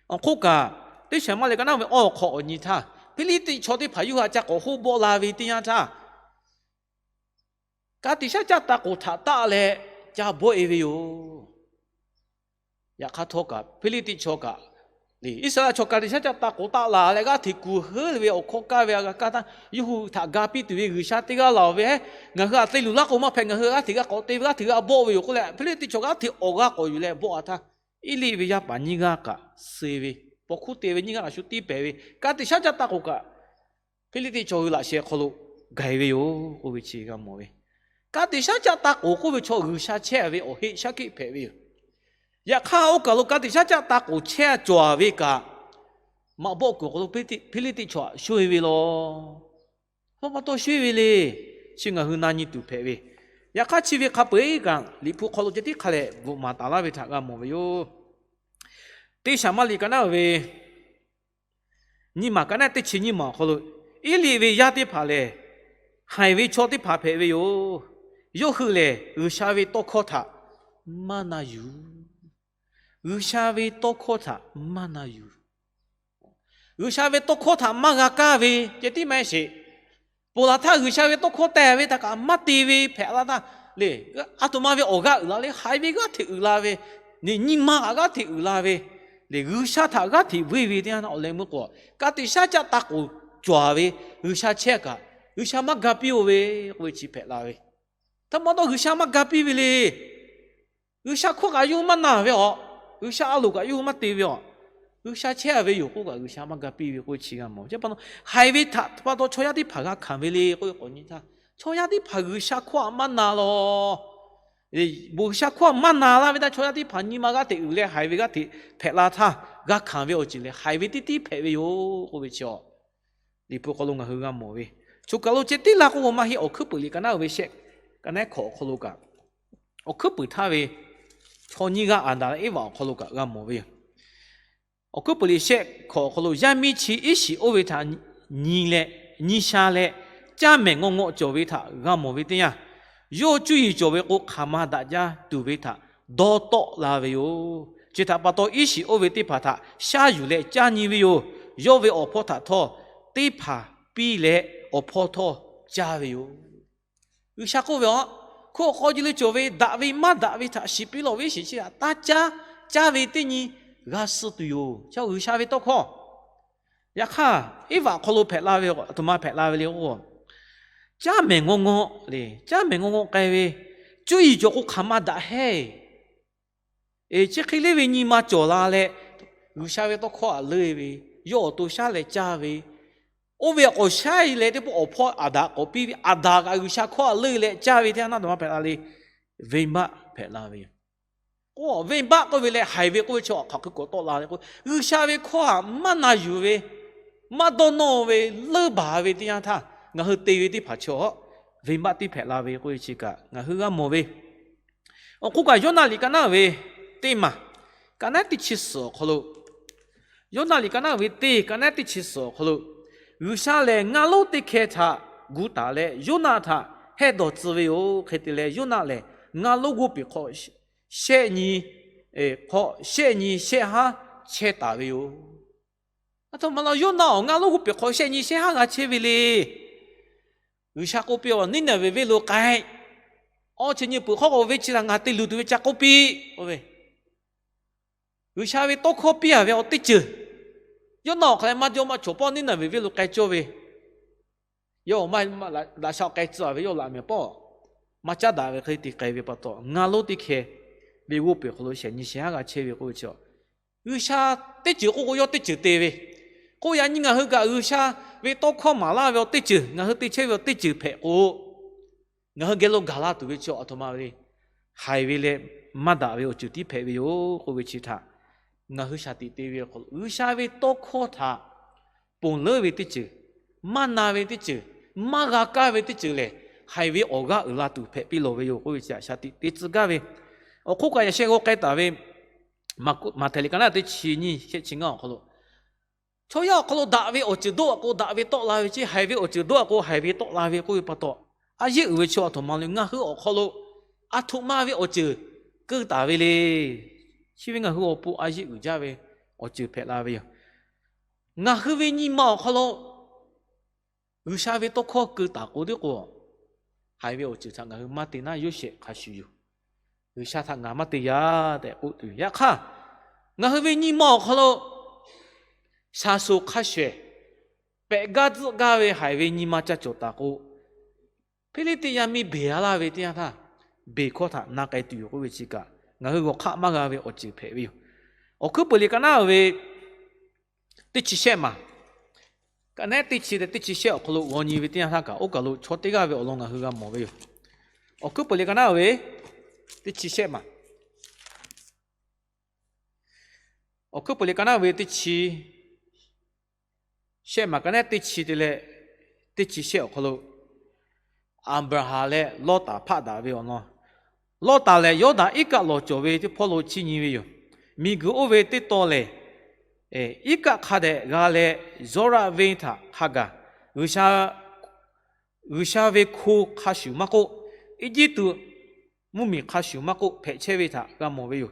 Awˬ hk'oˆ kaꞈ, teˇ Saˍmuˍlaˆ liꞈ ka naˉ ve awˬ hk'awꞈ awˬ nyi htaˇ, Hpiˇliˇtiˆ chaw teˇ hpaˍ yawˇ hui htaꞈ ca k'awꞈ hoˆ bawˆ la ve teˇ yanˇ htaˇ, ka tiꞈ shaˉ caˆ ta k'oˍ htaꞈ taˆ leh ca bawˆ e ve yoˬ. Yaꞈ hk'aˇ htawˇ kaꞈ Hpiˇliˇtiˆ chaw kaꞈ, Iˉsaˍreˍlaˆ chaw ka tiꞈ shaˉ caˆ ta k'oˍ taˆ la leh g'aˇ hteꞈ kuˬ heuˉ ve awˬ hkawˇ kaˇ ve a g'a kaˇ htaˇ, yawˇ hui htaꞈ ga piˇ tuˬ ve G'uiˬsha teˇ g'aˇ laˬ ve, ngaˬ hui htaꞈ te luˬ laˇ k'o maˇ hpehꞈ, ngaˬ hui g'aˇ hteꞈ g'a k'awꞈ te ve, g'aˇ hteꞈ g'a bawˆ ve yoˬ k'oˆ leh, Hpiˇliˇtiˆ chaw g'aˇ hteꞈ awˬ g'aˇ k'awꞈ yuˬ leh bawˆ a htaˇ, Eˇliˆ ve yaˇ paˍ nyiˇ g'aˇ kaꞈ suh ve, paw hkuˇ te ve nyiˇ g'aˇ kaꞈ shu tiˉ pehˍ ve, ka tiꞈ shaˉ caˆ ta k'oˍ kaꞈ Hpiˇliˇtiˆ chaw hui laꞈ sheh hk'aw lo gaˬ e ve yoˬ k'oˆ ve chi g'a mawˬ ve. Ka tiꞈ shaˉ caˆ ta k'oˍ k'oˆ ve chaw G'uiˬsha chehˇ ve awˬ heˆ shaˉ hkiˆ hpehꞈ ve yoˬ. Yaꞈ hk'aˇ oˇ kaˬ lo ka tiꞈ shaˉ caˆ ta k'oˍ chehˇ a cawˬ ve kaꞈ, maꞈ bawˆ kuiˬ awˬ hk'aw lo Hpiˇliˇtiˆ chaw htaꞈ shoˆ e ve law. Hawˉ pa taw shoˆ e ve le. Chi ngaˬ hui na nyi tuˬ hpehꞈ ve. Yaꞈ hk'aˇ chi ve hk'a peu-eˬ kaꞈ Liꞈ hpu hk'aw lo ceh tiˉ hk'a leh bvuhꞈ maˍ taˍ laˇ ve htaꞈ g'a mawˬ ve yoˬ. Teˇ Saˍmuˍlaˆ liꞈ ka naˉ ve nyiˇ maˬ ka naˉ teˇ chi nyiˇ maˬ awˬ hk'aw lo, Eˇliˆ ve yaˇ teˇ hpaˍ lehˬ, haiˬ ve chaw teˇ hpaˍ hpehꞈ ve yoˬ. Yawˇ hui lehˬ G'uiˬsha ve tawˇ hkawˇ htaꞈ maˇ na yuˬ. G'uiˬsha ve tawˇ hkawˇ htaꞈ maˇ na yuˬ. G'uiˬsha ve tawˇ hkawˇ htaꞈ maˇ g'a kaˇ ve ceh tiˉ maˇ heˆ sheˍ. Ponˬ laˬ htaˇ G'uiˬsha ve tawˇ hkawˇ teh ve htaꞈ kaꞈ maˇ te ve hpehꞈ la htaˇ le, a htoꞈ ma ve awˬ g'aˇ uiˍ la le, haiˬ ve g'aˇ hteꞈ uiˍ la ve, nyi ma kaꞈ g'aˇ hteꞈ uiˍ la ve, le G'uiˬsha htaꞈ g'aˇ hteꞈ vuiˇ ve teˇ yanˇ awˬ leh meuˇ k'o, ka tiꞈ shaˉ caˆ ta k'oˍ cawˬ ve G'uiˬsha chehˇ kaꞈ, G'uiˬsha maˇ ga piˇ-oˬ ve k'oˆ ve chi hpehꞈ la ve. Htaꞈ ma taw G'uiˬsha maˇ ga piˇ ve le. G'uiˬsha hkawˇ kaꞈ yawˇ hui maˇ na ve aˬ. G'uiˬsha a loˍ kaꞈ yawˇ hui maˇ te ve aˬ. G'uiˬsha chehˇ ve yoˬ k'oˆ kaꞈ G'uiˬsha maˇ ga piˇ ve k'oˆ chi g'a mawˬ. Chi pa taw haiˬ ve htaꞈ pa taw chaw yaˇ teˇ hpaˍ g'a hkanˍ ve le k'oˆ ve k'awꞈ nyi htaˇ, chaw yaˇ teˇ hpaˍ G'uiˬsha hkawˇ htaꞈ maˇ na law. Bon G'uiˬsha hkawˇ htaꞈ maˇ na laˇ ve htaˇ chaw yaˇ teˇ hpaˍ nyi ma g'aˇ hteꞈ uiˍ leh haiˬ ve g'aˇ hteꞈ hpehꞈ la htaˇ, g'a hkanˍ ve awˬ ceuˬ lehˬ haiˬ ve tiˉ tiˉ hpehꞈ ve yoˬ k'oˆ ve chi aˬ. Liꞈ hpu hk'aw lo ngaˬ hui g'a mawˬ ve, choˬ kaˬ lo ceh tiˉ laˇ k'oˆ k'o maˇ heˆ. Awˬ hkuiˉ puiˍ liꞈ ka naˉ uiˍ ve shehˆ, ka naˉ hkawꞈ awˬ hk'aw lo kaꞈ, awˬ hkuiˉ puiˍ htaˇ ve chaw nyiˇ g'aˇ Aˍdanˍ leh Eˇvaꞈ awˬ hk'aw lo kaꞈ g'a mawˬ ve yoˬ. Awˬ hkuiˉ puiˍ liꞈ shehˆ hkawꞈ awˬ hk'aw lo yaˇ miˇ chi iˉ shiˍ oˇ ve htaꞈ nyi leh, nyi sha leh, caˇ mehˍ ngawˇ ngawˆ cawˬ ve htaꞈ g'a mawˬ ve teˇ yanˇ, yawˇ cuˇ yiˍ cawˬ ve k'o hk'aˬ ma daꞈ jaˇ tuˬ ve htaꞈ dawˇ tawˆ la ve yoˬ. Chi htaꞈ pa taw iˉ shiˍ oˇ ve teˇ hpaˍ htaꞈ shaˉ yuˬ leh caˇ nyi ve yoˬ. Yawˇ ve awˬ hpawˇ htaꞈ htawˇ teˇ hpaˍ piˇ leh awˬ hpawˇ htawˇ caˇ ve yoˬ. G'uiˬsha k'oˆ ve aˬ, hkunˉ awˬ hk'aw ji le cawˬ ve daꞈ ve maˇ daꞈ ve htaꞈ shiˍ piˇ lawˬ ve shiˍ chi htaꞈ taˇ caˇ. caˇ ve teˇ nyi g'a suh tuˬ yoˬ. G'uiˬsha ve tawˇ hkawˇ. Yaꞈ hk'aˇ, Eˇvaꞈ awˬ hk'aw lo hpehꞈ la ve, aˬ htoꞈ ma hpehꞈ la ve le k'o, caˇ mehˍ ngawˇ ngawˇ le, caˇ mehˍ ngawˇ ngawˇ k'ai ve, cuˇ yiˍ cawˬ k'o hk'aˬ ma daꞈ heˇ. Chi hk'e le ve nyi ma cawˬ la leh, G'uiˬsha ve tawˇ hkawˇ htaꞈ leuˆ ve, yawˇ awˬ to shaˉ leh caˇ ve, oˇ ve awˬ k'awꞈ shaˉ e leh teˇ pawˆ awˬ hpawˇ Aˍdanˍ k'awꞈ piˇ ve, Aˍdanˍ kaꞈ G'uiˬsha hkawˇ htaꞈ leuˆ leh caˇ ve teˇ yanˇ, aˬ htoꞈ ma hpehꞈ la le. Venˇbaˆ hpehꞈ la ve yoˬ. K'o, venˇbaˆ k'oˆ ve leh haiˬ ve k'oˆ ve chi awˬ hk'aˬ hk'e k'awꞈ tawˆ la le k'o, G'uiˬsha ve hkawˇ htaꞈ maˇ na yuˬ ve, maˇ dawˇ nawˇ ve, leuˇ baˬ ve teˇ yanˇ htaˇ, ngaˬ hui te ve teˇ hpaˍ chaw venˇbaˆ tiˉ hpehꞈ la ve k'oˆ ve chi kaꞈ ngaˬ hui g'a mawˬ ve. Awˬ hk'oˆ kaꞈ, Yoˇnaˆ liꞈ ka naˉ ve teˇ maˬ, ka naˉ teˇ chi suhˍ awˬ hk'aw lo, Yoˇnaˆ liꞈ ka naˉ ve teˇ, ka naˉ teˇ chi suhˍ awˬ hk'aw lo, G'uiˬsha lehˬ ngaˇ lonˉ teˇ hkeh htaꞈ gu taˍ leh Yoˇnaˆ htaꞈ heh dawˬ tcuh ve yoˬ. Hk'e te leh, Yoˇnaˆ lehˬ ngaˇ lonˉ g'oˇ peˬ hk'aw shehˆ nyi, hk'aw shehˆ nyi shehˆ haˉ chehˇ taˍ ve yoˬ. Aˬ htoꞈ ma la Yoˇnaˆ awˬ ngaˇ lonˉ g'oˇ peˬ hk'aw shehˆ nyi shehˆ haˉ g'a chehˇ ve le. G'uiˬsha k'oˆ piˇ-oˬ, Niˇneˍveˍ venˇ lo k'ai. Awˬ chi nyi peuˬ hk'awˇ k'o, venˇ chi htaꞈ ngaˬ te luˬ tuˬ ve ca k'oˆ piˇ, k'oˆ ve. G'uiˬsha ve tawˇ hkawˇ piˇ-a ve awˬ teˇ ceuˬ, Yoˇnaˆ awˬ hk'aˬ leh maˇ jawˇ maˇ cawˬ pawˆ Niˇneˍveˍ venˇ lo k'ai cawˇ ve, yawˇ maˇ daꞈ sha k'ai tcuh-a ve yawˇ laꞈ mehˍ pawˆ maˇ caˉ daꞈ ve hk'e te k'ai ve pa taw, ngaˇ lonˉ teˇ hkeh ve g'oˇ peˬ hk'aw lo shehˆ nyi shehˆ haˉ g'a chehˇ ve k'oˆ ve chi, G'uiˬsha teˇ ceuˬ k'oˆ k'o yawˇ teˇ ceuˬ te ve, k'oˆ yaꞈ nyi ngaˬ hui kaꞈ G'uiˬsha ve tawˇ hkawˇ maˍ laˇ ve awˬ teˇ ceuˬ, ngaˬ hui te chehˇ ve awˬ teˇ ceuˬ hpehꞈ k'o, ngaˬ hui geh lo gaˬ la tuˬ ve chi aˬ htoꞈ ma ve le. Haiˬ ve leh maˇ daꞈ ve awˬ ceuˬ tiˉ hpehꞈ ve yoˬ k'oˆ ve chi htaꞈ ngaˬ hui shaˍ tiꞈ te ve awˬ hk'aw lo, G'uiˬsha ve tawˇ hkawˇ htaꞈ ponˬ leuˉ ve teˇ ceuˬ, maˇ na ve teˇ ceuˬ, maˇ g'a kaˇ ve teˇ ceuˬ lehˬ, haiˬ ve awˬ g'aˇ uiˍ la tuˬ hpehꞈ piˇ lawˬ ve yoˬ k'oˆ ve chi htaꞈ shaˍ tiꞈ te tcuh gaˇ ve. Awˬ hk'oˆ kaꞈ, yaꞈ sheh g'aw k'ai taˍ ve Maꞈhtehˍ liꞈ ka naˉ teˇ chi nyiˇ shehˆ chi ngaˇ awˬ hk'aw lo, chaw yaˇ awˬ hk'aw lo daꞈ ve awˬ ceuˬ dawˇ-a k'o daꞈ ve tawˆ la ve ceˇ, haiˬ ve awˬ ceuˬ dawˇ-a k'o haiˬ ve tawˆ la ve k'oˆ ve pa taw, a yeˆ uiˍ ve chi aˬ htoꞈ ma le. Ngaˬ hui awˬ hk'aw lo aˬ htoꞈ ma ve awˬ ceuˬ keu taˍ ve le. Chi ve ngaˬ hui awˬ pon a yeˆ uiˍ jaˇ ve awˬ ceuˬ hpehꞈ la ve yoˬ. Ngaˬ hui ve nyi ma awˬ hk'aw lo G'uiˬsha ve tawˇ hkawˇ keu taˍ k'o teˇ k'o, haiˬ ve awˬ ceuˬ htaꞈ ngaˬ hui maˇ te naˉ, Yoˇsehꞈ hk'a shuˍ yoˬ. G'uiˬsha htaꞈ ngaˬ maˇ te yaˇ tehꞈ k'oˆ tuˬ yoˬ. Yaꞈ hk'aˇ, ngaˬ hui ve nyi ma awˬ hk'aw lo shaˍ shoˍ hk'a shehˍ pehꞈ gaˇ tzuhˆ gaˇ ve haiˬ ve nyi ma ca cawˬ taˍ k'o, Hpiˇliˇtiˆ yaˇ miˇ beˬ-a laˇ ve teˇ yanˇ htaˇ, beˬ hkawˇ htaꞈ na k'ai tuˬ yoˬ k'oˆ ve chi kaꞈ, ngaˬ hui g'awˬ hk'aˆ maˇ g'a ve awˬ ceuˬ hpehꞈ ve yoˬ. Awˬ hkuiˉ peuˬ liꞈ ka naˉ ve teˇ chi shehˆ maˬ, ka naˉ teˇ chi leh teˇ chi shehˆ awˬ hk'aw lo g'aw nyi ve teˇ yanˇ htaˇ kaꞈ, oˇ kaˬ lo chaw teˇ g'aˇ ve awˬ lawn ngaˬ hui g'a mawˬ ve yoˬ. Awˬ hkuiˉ peuˬ liꞈ ka naˉ ve teˇ chi shehˆ maˬ, awˬ hkuiˉ peuˬ liꞈ ka naˉ ve teˇ chi shehˆ maˬ, ka naˉ teˇ chi te leh teˇ chi shehˆ awˬ hk'aw lo, Aˍbraˍhanˍ leh Lawˇtaˍ hpaˆ daꞈ ve awˬ lawn. Lawˇtaˍ lehˬ, Yawˇdanˍ iˉ kaˆ lawˬ cawˬ ve teˇ hpawˇ lo chiˇ nyi ve yoˬ. Miˬguiˬ oˇ ve teˇ taw lehˬ, iˉ kaˆ hk'a dehꞈ g'a leh, Zawˇraˆ venˇ htaꞈ hk'a gaˬ, G'uiˬsha, G'uiˬsha ve hko hk'a shuˍ maˇ k'oˆ, Eˇjiˇtuꞈ mvuhˇmiˬ hk'a shuˍ maˇ k'oˆ, hpehꞈ chehˇ ve htaꞈ g'a mawˬ ve yoˬ.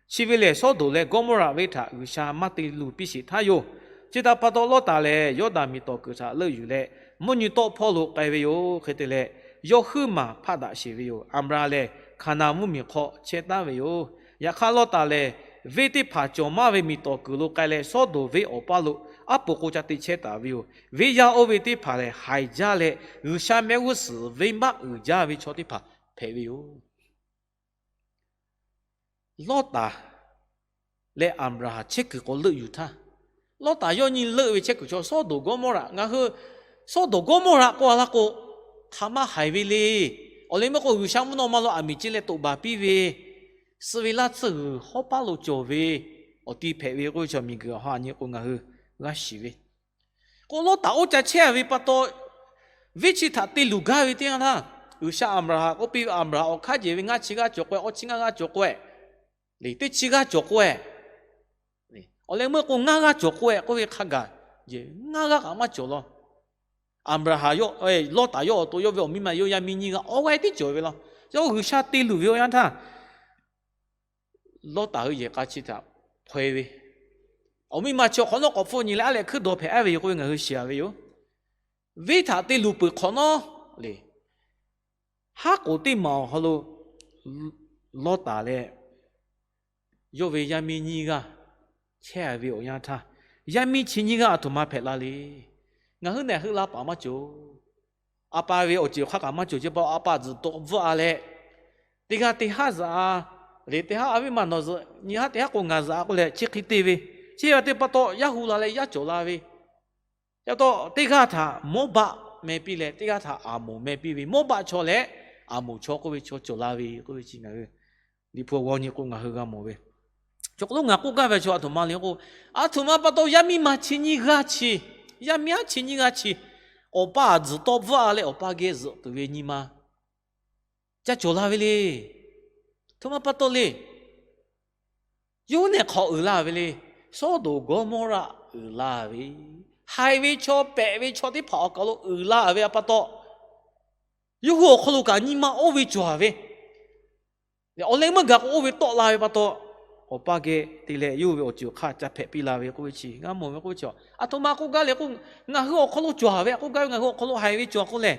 Chi ve lehˬ, Sawˉdonˍ leh Gawˇmawˇraꞈ venˇ htaꞈ G'uiˬsha maˇ te luˬ piˇ sheˍ htaˇ yoˬ. Chi htaꞈ pa taw, Lawˇtaˍ lehˬ Yawˇdanˍ miˬ tawˍ kuiˬ htaꞈ leuˆ yuˬ leh, mvuhˇ nyi tawˆ hpawˇ lo k'ai ve yoˬ. Hk'e te leh, yawˇ huiˉ maˬ hpaˆ daꞈ sheˍ ve yoˬ. Aˍbraˍhanˍ lehˬ, Hkaˍnanˍ mvuhˇmiˬ hk'aw chehˇ taˉ ve yoˬ. Yaꞈ hk'aˇ, Lawˇtaˍ lehˬ venˇ teˇ hpaˍ cawˬ maˇ ve miˬ tawˍ kuiˬ lo k'ai leh, Sawˉdonˍ venˇ awˬ paˇ lo aˉ poꞈ k'o ca te chehˇ taˍ ve yoˬ. Venˇ yaˇ oˇ ve teˇ hpaˍ lehˬ, haiˬ jaˇ leh G'uiˬsha mehˆ g'uˇ suhˍ venˇbaˆ uiˍ jaˇ ve chaw teˇ hpaˍ hpehꞈ ve yoˬ. Lawˇtaˍ leh Aˍbraˍhanˍ chehˇ kuiˬ k'awꞈ leuˆ yuˬ htaˇ, Lawˇtaˍ yawˇ nyi leuˆ ve chehˇ kuiˬ chaw Sawˉdonˍ Gawˇmawˇraꞈ, ngaˬ hui Sawˉdonˍ Gawˇmawˇraꞈ k'oˆ-a laˇ k'o, hk'aˬ ma haiˬ ve le. Awˬ leh meuˇ k'o, G'uiˬsha mvuhˇ naw ma lo aˬ miˍ ce leh toꞈ baˬ piˇ ve, suh ve laˇ tsuhˇ g'uiˬ hawˉ paˉ lo cawˬ ve, awˬ ti hpehꞈ ve k'oˆ ve chaw miˬguiˬ awˬ ha nyi k'o ngaˬ hui g'a shiˍ ve. K'o, Lawˇtaˍ oˇ ca chehˇ-a ve pa taw, venˇ chi htaꞈ te luˬ gaˇ ve teˇ yanˇ htaˇ, G'uiˬsha Aˍbraˍhanˍ k'oˆ piˇ ve, Aˍbraˍhanˍ, awˬ hk'aˇ jeˬ ve ngaˇ chi g'aˇ cawˬ k'o-e, awˇ chi ngaˇ g'aˇ cawˬ k'o-e, le teˇ chi g'aˇ cawˬ k'o-e, awˬ leh meuˇ k'o ngaˇ g'aˇ cawˬ k'o-e k'oˆ ve hk'a gaˬ, ngaˇ g'aˇ kaꞈ maˇ cawˬ law. Aˍbraˍhanˍ yawˇ, Lawˇtaˍ yawˇ awˬ to yawˇ ve awˬ miˇ ma yawˇ yaˇ miˇ nyiˇ g'aˇ awˬ g'aˇ tiˉ cawˬ ve law. Yawˇ G'uiˬsha te luˬ ve awˬ yanˇ htaˇ, Lawˇtaˍ hui yehˬ k'a chi htaꞈ hpaw-e ve, awˬ miˇ ma chi awˬ hk'awꞈ nawˉ k'awꞈ hpfuhˆ nyi leh aˉ leh hkuiˉ dawˬ hpehꞈ-a ve yoˬ k'oˆ ve ngaˬ hui shiˍ-a ve yoˬ. Venˇ htaꞈ te luˬ peuˬ hk'awꞈ nawˉ le, haˉ k'oˍ teˇ maˬ awˬ hk'aw lo Lawˇtaˍ leh yawˇ ve yaˇ miˇ nyiˇ g'aˇ chehˇ ve awˬ yanˇ htaˇ, yaˇ miˇ chi nyiˇ g'aˇ aˬ htoꞈ ma hpehꞈ la le. Ngaˬ hui nehˬ heuˆ la paˍ maˇ cawˬ. A pa ve awˬ ceuˬ hk'aˇ kaꞈ maˇ cawˬ ce pa, a pa tzuhꞈ tawˆ bvuhˆ a leh, teˇ g'aˇ teˇ haˉ zuhꞈ a, leh teˇ haˉ a viˉ ma nawˬ zuhꞈ, nyi haˉ teˇ haˉ k'o ngaˬ zuhꞈ a k'oˆ leh, chi hk'e te ve. Chi ve teˇ pa taw yaˇ hu la leh yaˇ cawˬ la ve, yaˇ taw teˇ g'aˇ htaꞈ Mawˇbaˆ meh piˇ leh teˇ g'aˇ htaꞈ Aˍmoˍ meh piˇ ve, Mawˇbaˆ chaw leh Aˍmoˍ chaw k'oˆ ve chaw cawˬ la ve k'oˆ ve chi ngaˬ hui Liꞈ hpu awˬ g'aw nyi k'o ngaˬ hui g'a mawˬ ve. Chaw hk'aw lo ngaˬ k'oˆ gaˇ ve chaw aˬ htoꞈ ma le k'o, aˬ htoꞈ ma pa taw yaˇ miˇ ma chi nyiˇ g'aˇ chi, yaˇ miˇ haˉ chi nyiˇ g'aˇ chi, awˬ pa tzuhꞈ tawˆ bvuhˆ a leh awˬ pa geh zuhꞈ tuˬ ve nyi ma ca cawˬ la ve le. Aˬ htoꞈ ma pa taw le. Yawˇ nehˬ hk'awꞈ uiˍ la ve le. Sawˉdonˍ Gawˇmawˇraˆ uiˍ la ve, haiˬ ve chaw pehꞈ ve chaw teˇ hpaˍ awˬ kaˬ lo uiˍ la ve pa taw, yawˇ hui awˬ hk'aw lo kaꞈ nyi ma oˇ ve cawˬ ve, awˬ leh meuˇ gaˬ k'o oˇ ve tawˆ la ve pa taw, awˬ pa geh te leh yawˇ hui ve awˬ ceuˬ awˬ hk'aˇ ca hpehꞈ piˇ la ve k'oˆ ve chi g'a mawˬ ve k'oˆ ve chi, aˬ htoꞈ ma k'oˆ gaˇ le k'o, ngaˬ hui awˬ hk'aw lo cawˬ ve k'oˆ gaˇ ve, ngaˬ hui awˬ hk'aw lo haiˬ ve cawˬ k'oˆ leh,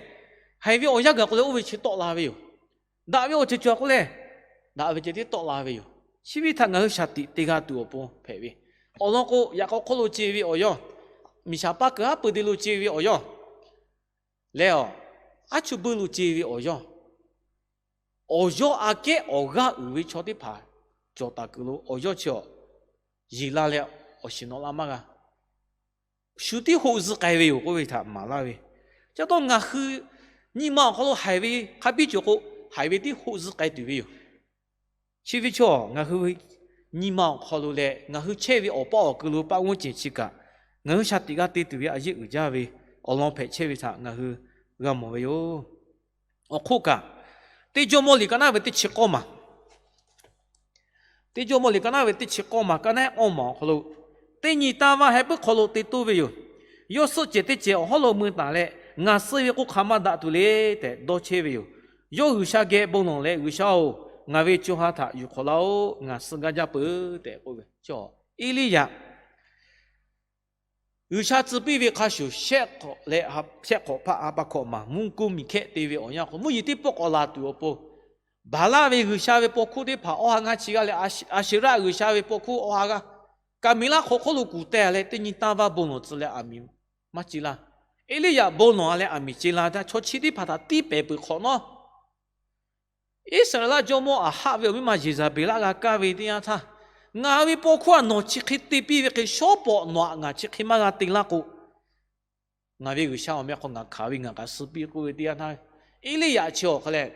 haiˬ ve awˬ yanˇ gaˬ k'o leh oˇ ve chi tawˆ la ve yoˬ. Daꞈ ve awˬ ceuˬ cawˬ k'oˆ leh, daꞈ ve ceh tiˉ tawˆ la ve yoˬ. Chi ve htaꞈ ngaˬ hui shaˍ tiꞈ te g'a tuˬ awˬ pon hpehꞈ ve. Awˬ lawn k'o, yaꞈ k'aw hk'oˆ lo ce ve awˬ yawˇ, miˬ shaˍ paˇ kuiˬ haˉ pui de lo ce ve awˬ yawˇ leh, aˉ chuˇ buiˇ lo ce ve awˬ yawˇ, awˬ yawˇ aꞈ kehˉ awˬ g'aˇ uiˍ ve chaw teˇ hpaˍ cawˬ taˍ kuiˬ lo awˬ yawˇ chi awˬ yeˬ la leh awˬ shiˍ nawꞈ la maˇ g'a. Shu tiˉ hoˆ zuhˆ k'ai ve yoˬ k'oˆ ve htaꞈ maˍ laˇ ve. Chi pa taw ngaˬ hui nyi ma awˬ hk'aw lo haiˬ ve hk'a biˇ cawˬ k'o, haiˬ ve tiˉ hoˆ zuhˆ k'ai tuˬ ve yoˬ. Chi ve chaw ngaˬ hui nyi ma awˬ hk'aw lo leh ngaˬ hui chehˇ ve awˬ paˇ awˬ ku lo paˆ g'uˇ cehˬ chi kaꞈ, ngaˬ hui shaˍ tiꞈ g'a te tuˬ ve a yeˆ uiˍ jaˇ ve awˬ lawn hpehꞈ chehˇ ve htaꞈ ngaˬ hui g'a mawˬ ve yoˬ. Awˬ hk'oˆ kaꞈ, teˇ Jawˇmawˇ liꞈ ka naˉ ve teˇ chi k'awˇ maˬ teˇ Jawˇmawˇ liꞈ ka naˉ ve teˇ chi k'awˇ maˬ ka naˉ k'awˇ maˬ awˬ hk'aw lo, teˇ nyi tanˇ vaˇ heh puiˉ hk'aw lo te toˇ ve yoˬ. Yawˇ suhˆ cehˬ teˇ cehˬ awˬ hawˉ lo mui taˍ leh, ngaˬ suh ve k'o hk'aˬ ma daꞈ tuˬ le tehꞈ dawˇ chehˇ ve yoˬ. Yawˇ G'uiˬsha geh bon lawˬ leh, G'uiˬsha-oˬ, ngaˬ ve co ha htaꞈ yuˬ hk'awꞈ laˇ-oˆ. Ngaˬ suh gaˇ jaˇ peuˬ tehꞈ k'oˆ ve. Eˇliˇyaꞈ G'uiˬsha tcuh piˇ ve hk'a shuˍ, shehˆ hk'awꞈ leh shehˆ hk'awꞈ hpaˆ ha pa hkawꞈ maˬ mvuhˇ kuˇ miˬ hkehˆ te ve awˬ yanˇ hk'aw, mvuhˇ yeˬ teˇ pawˆ k'awꞈ laˬ tuˬ awˬ pon, Baˍlaˆ ve g'uiˬsha ve paw hkuˇ teˇ hpaˍ awˇ ha ngaˇ chi g'aˇ leh, Aˍsheˍraˆ g'uiˬsha ve paw hkuˇ awˇ ha g'aˇ, Kaˍmeˍlaˆ hk'aw hk'oˆ lo kuˬ teh leh teˇ nyi tanˇ vaˇ bon lawˬ tcuh leh aˬ miˍ maˇ ce laˇ. Eˇliˇyaꞈ bon lawˬ leh aˬ miˍ ce la htaˇ, chaw chi teˇ hpaˍ htaꞈ tiˇ pehˍ peuˬ hk'awꞈ nawˉ, Iˉsaˍreˍlaˆ jawˇmawˇ Aˍhaˆ ve awˬ miˇ ma Yeˍzaˍbeˍlaˆ g'a kaˇ ve teˇ yanˇ htaˇ, ngaˬ ve paw hkuˇ aꞈ nawˬ chi hk'e te piˇ ve hk'e, shawˉ pawˍ nawˬ aꞈ ngaˬ chi hk'e maˇ g'a te laˇ k'o, ngaˬ ve G'uiˬsha awˬ meh hk'aw ngaˬ hkanˍ ve ngaˬ kaꞈ suh piˇ k'oˆ ve teˇ yanˇ htaˇ, Eˇliˇyaꞈ chi awˬ hk'a leh,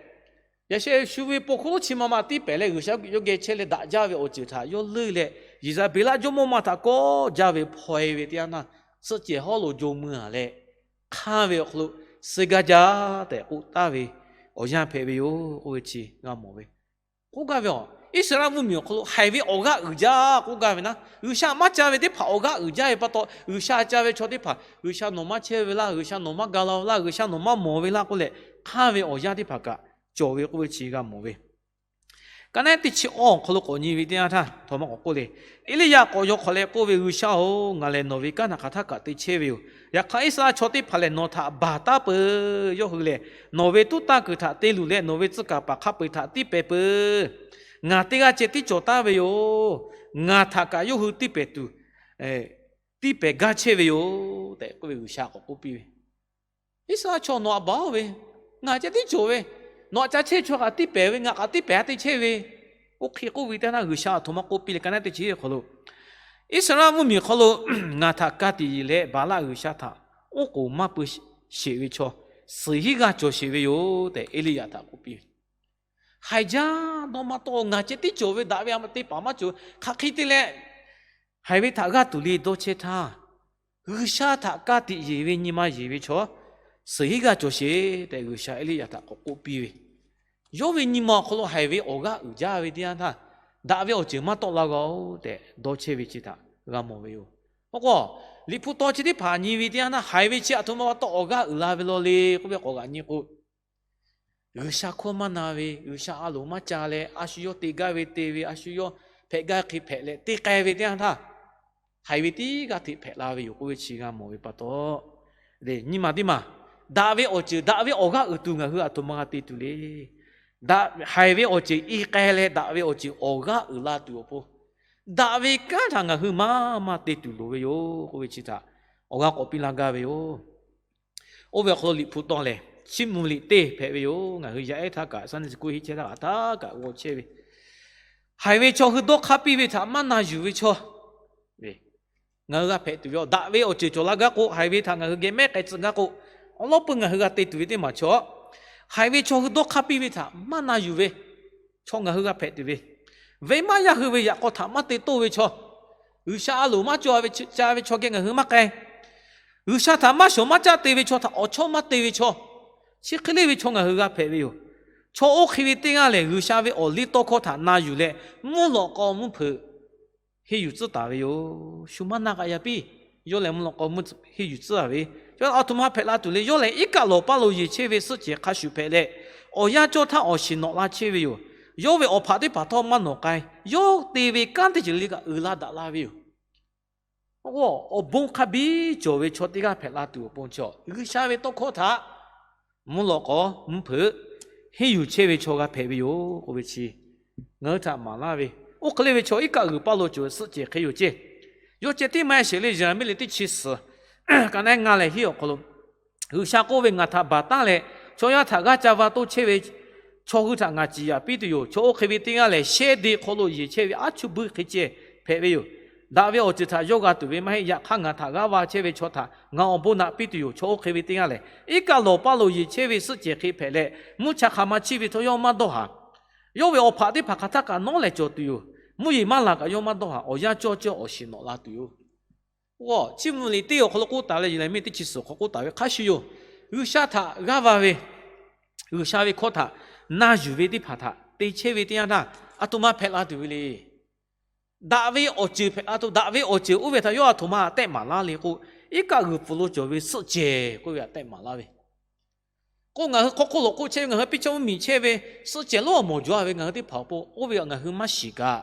yaꞈ sheh shu ve paw hkuˇ lonˉ chi ma ma tiˇ pehˍ leh G'uiˬsha yawˇ geh chehˇ leh daꞈ jaˇ ve awˬ ceuˬ htaꞈ yawˇ leuˇ leh, Yeˍzaˍbeˍlaˆ jawˇmawˇ ma htaꞈ kawˆ jaˇ ve hpaw-e ve teˇ yanˇ htaˇ, suhˆ cehˬ hawˉ lo jo mui-a leh, hk'anˇ ve awˬ hk'aw lo suh gaˇ jaˇ tehꞈ k'oˆ taˍ ve awˬ yanˇ hpehꞈ ve yoˬ k'oˆ ve chi g'a mawˬ ve. K'oˆ gaˇ ve, Iˉsaˍreˍlaˆ mvuhˇmiˬ awˬ hk'aw lo haiˬ ve awˬ g'aˇ uiˍ jaˇ k'oˆ gaˇ ve naˉ, G'uiˬsha maˇ ca ve teˇ hpaˍ awˬ g'aˇ uiˍ jaˇ ve pa taw, G'uiˬsha ca ve chaw teˇ hpaˍ G'uiˬsha nawˬ maˇ chehˇ ve laˇ, G'uiˬsha nawˬ maˇ ga la laˇ, G'uiˬsha nawˬ maˇ mawˬ ve laˇ k'oˆ leh, hk'anˇ ve awˬ yanˇ teˇ hpaˍ kaꞈ cawˬ ve k'oˆ ve chi g'a mawˬ ve. Ka naˉ teˇ chi awˇ awˬ hk'aw lo k'awꞈ nyi ve teˇ yanˇ htaˇ, htaꞈ ma k'awꞈ k'oˆ le. Eˇliˇyaꞈ k'awꞈ yaw hk'awꞈ leh k'oˆ ve, G'uiˬsha-oˬ, ngaˬ lehˬ nawˬ ve kanˉ htaꞈ hk'aˬ htaˇ kaꞈ te chehˇ ve yoˬ. Yaꞈ hk'aˇ, Iˉsaˍreˍlaˆ chaw teˇ hpaˍ lehˬ nawˬ htaꞈ baˬ taˉ peuˬ. Yawˇ hui lehˬ nawˬ ve tuˉ tanˇ kuiˬ htaꞈ te luˬ leh, nawˬ ve tcuh kaˍ paˍ hk'a peu-eˬ htaꞈ tiˇ pehˍ peuˬ. Ngaˬ teˇ g'aˇ ceh tiˉ cawˬ taˍ ve yoˬ. Ngaˬ htaꞈ kaꞈ yawˇ hui tiˇ pehˍ tuˬ, tiˇ pehˍ gaˇ chehˇ ve yoˬ tehꞈ k'oˆ ve G'uiˬsha k'awꞈ k'oˆ piˇ ve. Iˉsaˍreˍlaˆ chaw nawˬ htaꞈ baˬ-oˬ ve, ngaˬ ceh tiˉ cawˬ ve, nawˬ htaꞈ ca chehˇ chaw kaꞈ tiˇ pehˍ ve, ngaˬ kaꞈ tiˇ pehˍ ha te chehˇ ve, oˇ hk'e k'oˆ ve teˇ yanˇ htaˇ, G'uiˬsha aˬ htoꞈ ma k'oˆ piˇ le. Ka naˉ teˇ chi awˬ hk'aw lo, Iˉsaˍreˍlaˆ mvuhˇmiˬ hk'aw lo ngaˬ htaꞈ ka tiꞈ yeˬ leh Baˍlaˆ g'uiˬsha htaꞈ oˉ k'oˍ maˇ pui sheˍ ve chaw suhˍ hinˉ g'aˇ cawˬ sheˍ ve yoˬ tehꞈ Eˇliˇyaꞈ htaꞈ k'oˆ piˇ ve. Haiˬ jaˇ, nawˬ ma taw ngaˬ ceh tiˉ cawˬ ve, daꞈ ve a ma te paˍ maˇ cawˬ, hk'aˬ hk'e te leh haiˬ ve htaꞈ g'aˇ tuˬ le dawˇ chehˇ htaˇ, G'uiˬsha htaꞈ ka tiꞈ yeˬ ve nyi ma yeˬ ve chaw suhˍ hinˉ g'aˇ cawˬ sheˍ tehꞈ G'uiˬsha Eˇliˇyaꞈ htaꞈ k'awꞈ k'oˆ piˇ ve. Yawˇ ve nyi ma awˬ hk'aw lo haiˬ ve awˬ g'aˇ uiˍ jaˇ ve teˇ yanˇ htaˇ, daꞈ ve awˬ ceuˬ maˇ tawˆ la g'a-oˬ tehꞈ dawˇ chehˇ ve chi htaꞈ g'a mawˬ ve yoˬ. Awˬ k'o, Liꞈ hpu taw chi teˇ hpaˍ nyi ve teˇ yanˇ htaˇ, haiˬ ve chi aˬ htoꞈ ma pa taw awˬ g'aˇ uiˍ la ve law le k'oˆ ve k'awꞈ g'aꞈ nyi k'o, G'uiˬsha hkawˇ maˇ na ve, G'uiˬsha a loˍ maˇ ca leh, a shu yawˇ te gaˇ ve te ve, a shu yawˇ hpehꞈ gaˇ hk'e hpehꞈ leh te k'ai ve teˇ yanˇ htaˇ, haiˬ ve teˇ g'aˇ hteꞈ hpehꞈ la ve yoˬ k'oˆ ve chi g'a mawˬ ve pa taw, nyi ma teˇ maˬ, daꞈ ve awˬ ceuˬ daꞈ ve awˬ g'aˇ uiˍ tuˬ ngaˬ hui aˬ htoꞈ ma g'a te tuˬ le. Haiˬ ve awˬ ceuˬ i k'ai leh daꞈ ve awˬ ceuˬ awˬ g'aˇ uiˍ la tuˬ awˬ pon daꞈ ve kanˉ htaꞈ ngaˬ hui maˇ maˇ te tuˬ loˍ ve yoˬ k'oˆ ve chi htaꞈ awˬ g'aˇ k'awꞈ piˇ laˇ gaˇ ve yoˬ. Oˇ ve awˬ hk'aw lo Liꞈ hpu tawˇ lehˬ, chiˇ mvuh liꞈ teˇ hpehꞈ ve yoˬ. Ngaˬ hui yaˇ ehˉ htaˇ kaꞈ Sunday school henˇ chehˇ htaˇ kaꞈ htaˇ kaꞈ g'aw chehˇ ve, haiˬ ve chaw hui dawˇ hk'aˇ piˇ ve htaꞈ maˇ na yuˬ ve chaw ngaˬ hui g'a hpehꞈ tuˬ ve yoˬ. Daꞈ ve awˬ ceuˬ cawˬ la gaˇ k'o, haiˬ ve htaꞈ ngaˬ hui geh mehˉ k'ai tcuh gaˇ k'o, awˬ lawˉ peuˬ ngaˬ hui g'a te tuˬ ve teˇ maˬ chaw, haiˬ ve chaw hui dawˇ hk'aˇ piˇ ve htaꞈ maˇ na yuˬ ve chaw ngaˬ hui g'a hpehꞈ tuˬ ve, venˇ maˇ yaˇ hui ve yaꞈ k'aw htaꞈ maˇ te toˇ ve chaw, G'uiˬsha a loˍ maˇ cawˬ ve ca ve chaw geh ngaˬ hui maˇ k'ai. G'uiˬsha htaꞈ maˇ shawˍ maˇ caˆ te ve chaw htaꞈ awˬ chawˇ maˇ te ve chaw, chi hk'e le ve chaw ngaˬ hui g'a hpehꞈ ve yoˬ. Chaw oˇ hk'e ve teˇ g'aˇ lehˬ, G'uiˬsha ve awˬ liˇ tawˇ hkawˇ htaꞈ na yuˬ leh, mvuhˇ lawꞈ k'aw mvuhˇ hpeuꞈ henˇ yuˬ tcuhˉ taˍ ve yoˬ. Shu maˇ na k'aꞈ yaˇ piˇ, yawˇ lehˬ mvuhˇ lawꞈ k'aw mvuhˇ henˇ yuˬ tcuhˉ taˍ ve, yawˇ a htoꞈ ma hpehꞈ la tuˬ le. Yawˇ lehˬ iˉ kaˆ lawˬ paˇ lo yeˬ chehˇ ve suhˆ cehˬ hk'a shuˍ hpehꞈ leh, awˬ yanˇ cawˇ htaˇ awˬ shiˍ nawꞈ la chehˇ ve yoˬ. Yawˇ ve awˬ hpaꞈ teˇ hpaˍ htawˇ maˇ nawˬ k'ai. Yawˇ te ve kanˉ teˇ ceuˬ le kaꞈ uiˍ la daꞈ la ve yoˬ. Awˬ bon hk'a biˇ cawˬ ve chaw teˇ g'aˇ hpehꞈ la tuˬ awˬ pon chaw, G'uiˬsha ve tawˇ hkawˇ htaꞈ mvuhˇ lawꞈ k'aw mvuhˇ hpeuꞈ henˇ yuˬ chehˇ ve chaw g'a hpehꞈ ve yoˬ k'oˆ ve chi ngaˬ hui htaꞈ maˍ laˇ ve. Oˇ hk'e le ve chaw iˉ kaˆ g'uiˬ paˇ lo cawˬ ve suhˆ cehˬ hk'e yoˬ ceˇ. Yawˇ ceh tiˉ maˇ heˆ sheˍ le. Yeˍraˍmiˆ liꞈ teˇ chi suhˍ ka naˉ ngaˇ leh hiˉ awˬ hk'aw lo, G'uiˬsha k'oˆ ve, Ngaˬ htaꞈ baˬ taˉ leh chaw yaˇ htaꞈ g'aˇ ca va toˇ chehˇ ve chaw hui htaꞈ ngaˬ ciˍ yanˍ piˇ tuˬ yoˬ. Chaw oˇ hk'e ve teˇ g'aˇ lehˬ, shehˇ de hk'aw lo yeˬ chehˇ ve aˉ chuˇ buiˇ hk'e ceh hpehꞈ ve yoˬ. Daꞈ ve awˬ ceuˬ htaꞈ yawˇ g'a tuˬ ve maˇ heˆ. Yaꞈ hk'aˇ, ngaˬ htaꞈ g'aˇ va chehˇ ve chaw htaꞈ ngaˬ awˬ bon naꞈ piˇ tuˬ yoˬ. Chaw oˇ hk'e ve teˇ g'aˇ lehˬ, iˉ kaˆ lawˬ paˇ lo yeˬ chehˇ ve suhˆ cehˬ hk'e hpehꞈ leh, mvuhˇ cha hk'aˬ ma chiˇ ve htawˇ yawˇ maˇ dawˇ haˍ. Yawˇ ve awˬ hpaꞈ teˇ hpaˍ hk'aˬ htaˇ kaꞈ nawˉ lehˬ cawˬ tuˬ yoˬ. Mvuhˇ yeˬ maˇ laˬ kaꞈ yawˇ maˇ dawˇ haˍ. Awˬ yanˇ cawˇ cawˇ awˬ shiˍ nawꞈ la tuˬ yoˬ. Oˇ, Chiˇ mvuh liꞈ teˇ awˬ hk'aw lo k'oˆ taˍ leh, Yeˍraˍmiˆ teˇ chi suhˍ hk'aw k'oˆ taˍ ve hk'a shuˍ yoˬ. G'uiˬsha htaꞈ g'aˇ va ve, G'uiˬsha ve hkawˇ htaꞈ na yuˬ ve teˇ hpaˍ htaꞈ te chehˇ ve teˇ yanˇ htaˇ, a htoꞈ ma hpehꞈ la tuˬ ve le. Daꞈ ve awˬ ceuˬ hpehꞈ la tuˬ, daꞈ ve awˬ ceuˬ oˇ ve htaꞈ yawˇ a htoꞈ ma htaꞈ tehˆ maˍ laˇ le k'o, iˉ kaˆ g'uiˬ pfuhˍ lo cawˬ ve suhˆ cehˬ k'oˆ ve htaꞈ tehˆ maˍ laˇ ve. K'o ngaˬ hui hk'aw hk'oˆ lo k'oˆ chehˇ ve, ngaˬ hui piˇ chaw mvuhˇ miˬ chehˇ ve, suhˆ cehˬ lonˉ awˬ mawˬ jaw ve ngaˬ hui teˇ hpaˍ awˬ pon oˇ ve ngaˬ hui maˇ shiˍ kaꞈ,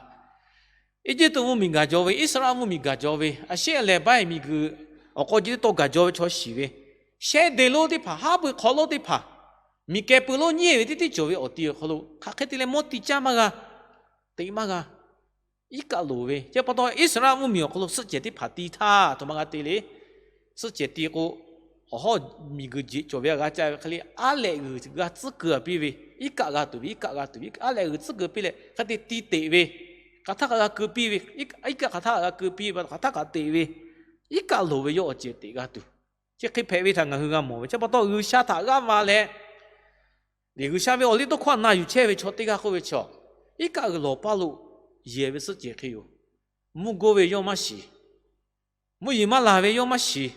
Eˇjiˇtuꞈ mvuhˇ miˬ gaˬ jaw ve, Iˉsaˍreˍlaˆ mvuhˇ miˬ gaˬ jaw ve, a shehˆ lehˬ baˆ miˬguiˬ awˬ k'aw ji teˇ tawˇ gaˬ jaw ve chaw shiˍ ve, shehˆ de lonˉ teˇ hpaˍ, haˉ pui hk'aw lonˉ teˇ hpaˍ, miˬ keh pui lonˉ nyiˇ ve teˇ tiˉ cawˬ ve awˬ ti awˬ hk'aw lo hk'aˬ hk'e te leh mawˇ ti caˇ maˇ g'a, teꞈ maˇ g'a, iˉ kaˆ loˍ ve. Chi pa taw Iˉsaˍreˍlaˆ mvuhˇ miˬ awˬ hk'aw lo suhˆ cehˬ teˇ hpaˍ ti htaˇ, a htoꞈ ma g'a te le. Suhˆ cehˬ ti k'o, awˬ hawˉ miˬguiˬ jeꞈ cawˬ ve a g'a caˇ ve hk'e le, aˉ lehꞈ g'uiˬ g'a tcuhˉ keu a piˇ ve, iˉ kaˆ g'a tuˬ ve, iˉ kaˆ g'a tuˬ ve, aˉ lehꞈ g'uiˬ tcuhˉ keu piˇ leh hk'e te ti teꞈ ve, hk'aˬ htaˇ kaꞈ g'a keu piˇ ve, iˉ kaˆ hk'aˬ htaˇ kaꞈ g'a keu piˇ ve, hk'aˬ htaˇ kaꞈ teꞈ ve, iˉ kaˆ loˍ ve yawˇ awˬ cehˬ teꞈ g'a tuˬ. Chi hk'e hpehꞈ ve htaꞈ ngaˬ hui g'a mawˬ ve. Chi pa taw G'uiˬsha htaꞈ g'aˇ va leh, G'uiˬsha ve awˬ liˇ tawˇ hkawˇ na yuˬ chehˇ ve chaw teˇ g'aˇ k'oˆ ve chaw, iˉ kaˆ g'uiˬ lawˬ paˇ lo yeˬ ve suhˆ cehˬ hk'e yoˬ. Mvuhˇ goˇ ve yawˇ maˇ shiˍ. Mvuhˇ yeˬ maˇ laˬ ve yawˇ maˇ shiˍ.